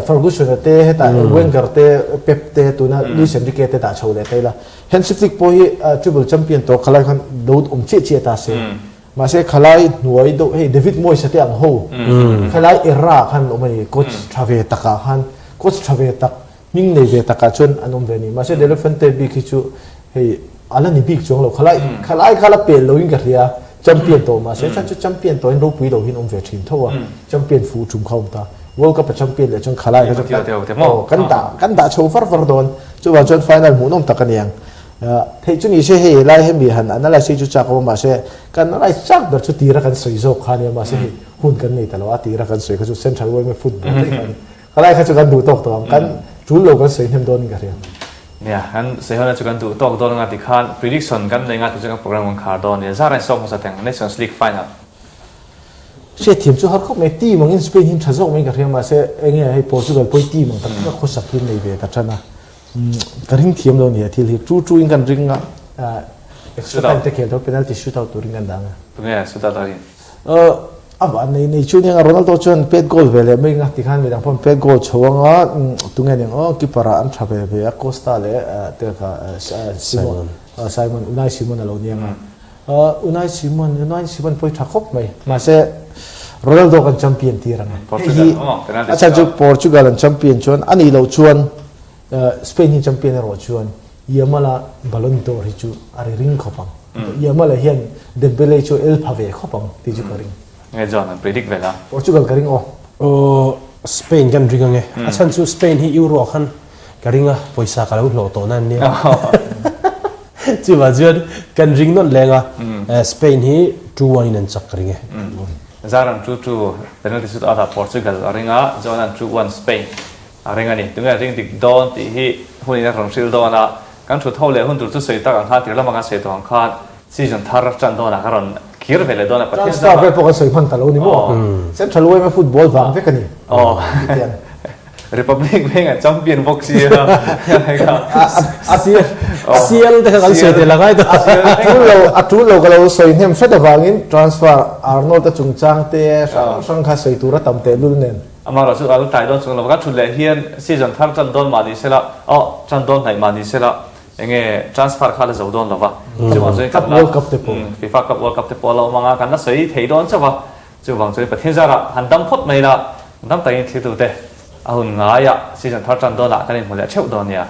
Ferguson a te hetah Wenger te Pep te tuna Luis Enrique te dah chho leh ta ila. Hansi Flick pawh hi triple champion tawh khalai khan lo awm chiah chiah ta se. Mahse khalai hnuai deuh hei David Moyes te ang ho khalai era ah khan an awm a ni coach tha ve tak ah khan coach tha ve tak hming nei ve tak ah chuan an awm ve a ni mahse De La Fuente bik hi chu hei a la ni bik chuang lo khalai khalai kha la pel lo in ka hria champion tawh mahse chuan chu champion tawh in ropui lo hi an awm ve thin tho a champion fuh tum kha a awm ta World Cup a champion leh chuan khalai kha chu kan dah kan dah chho var var dawn chuvang chuan final hmuhnawm tak a ni ang. Theih chu ni se hei helai hemi han analyse hi chu chak awm a mahse kan analyse chak ber chu tira kan sawi zawk kha ania mahse hei hun kan nei ta lo a tira kan sawi kha chu central yma football daih kha ani khalai kha chu kan duh tawk tawh ang kan tul lo kan sawi hnem dawn in ka hria. Nia, kan sawi hona chu kan duh tawk dawn anga tikhan prediction kan nei nga ti chu kan program kan khar dawn ania zar a insawm hmasa teng Nations League final. Hriatthiam chu har khawp mai, team angin Spain hi an tha zawk mai ka hria mahse enge hei Portugal pawh hi team ang tak tak a khawsak hi an nei ve ta tan a, ka ring thiam lo nia thil hi chu chu in kan ring a, extra time te khel tho penalty shoot out turin kan dang a. Tunge shoot out a rin? A van nei nei chu nia Ronaldo chuan pet goal ve leh mai anga tikhan midang pawh an pet goal chho anga tunge aniang aw keeper ah an tha ve ve a Costa leh te kha Simon Simon Unai Simon a lo nia anga. Unai Simon, Unai Simon pawh hi tha khawp mai. Mahse Ronaldo kan champion tir ang e. Hei hi a chhan chu Portugal an champion chuan a nih loh chuan Spain hi champion erawh chuan Yamal-a Ballon d'Or hi chu a ri ring khawp ang. Yamal-a hian Dembele chu el pha ve khawp ang tih chu ka ring. Nge John an predict vel a? Portugal ka ring aw. Aw Spain kan ring ang e. A chhan chu Spain hi Euro ah khan Ka ring a, pawisa ka lo hlawh tawh na an nia. Chuvang chuan kan ring nawlh leng a, Spain hi 2-1 in an chak ka ring e. Zaran 2-2 penalty shoot out ah Portugal a ring a, Jonan 2-1 Spain a ring a ni. Tunge ring dik dawn tih hi hunin a rawn hrilh dawn a, kan thut ho leh hun tur chu sawi tak ang khan tir lamah kan sawi tawh ang khan season thar tan dawnah ka rawn kir ve leh dawn a, Pathian Transfer vel pawh kan sawi hman ta lo ni maw? Central yma football vang vek a ni. Republic veng an champion bawk si a. CL te kha kan sawi tel a ngai ta. A tul lo, a tul lo ka lo sawi hnem hret avangin transfer Arnold a chungchang te hrang hrang kha sawi tur a tam tehlul nen. Amaherawh chu a lo tlai dawn chung lo. Kan thut leh hian season thar tan dawn mah ni sela, aw tan dawn hnaih mah ni sela, enge transfer kha la zo dawn lo va. Chuvang chuan kan la World Cup te pawh. FIFA Cup World Cup te pawh a la awm ang a, kan la sawi thei dawn chauh a. Chuvang chuan Pathian zarah han dam phawt mai la, dam takin thlirtute a hun ngaiah season thar tan dawnah kan inhmu leh theuh dawn nia.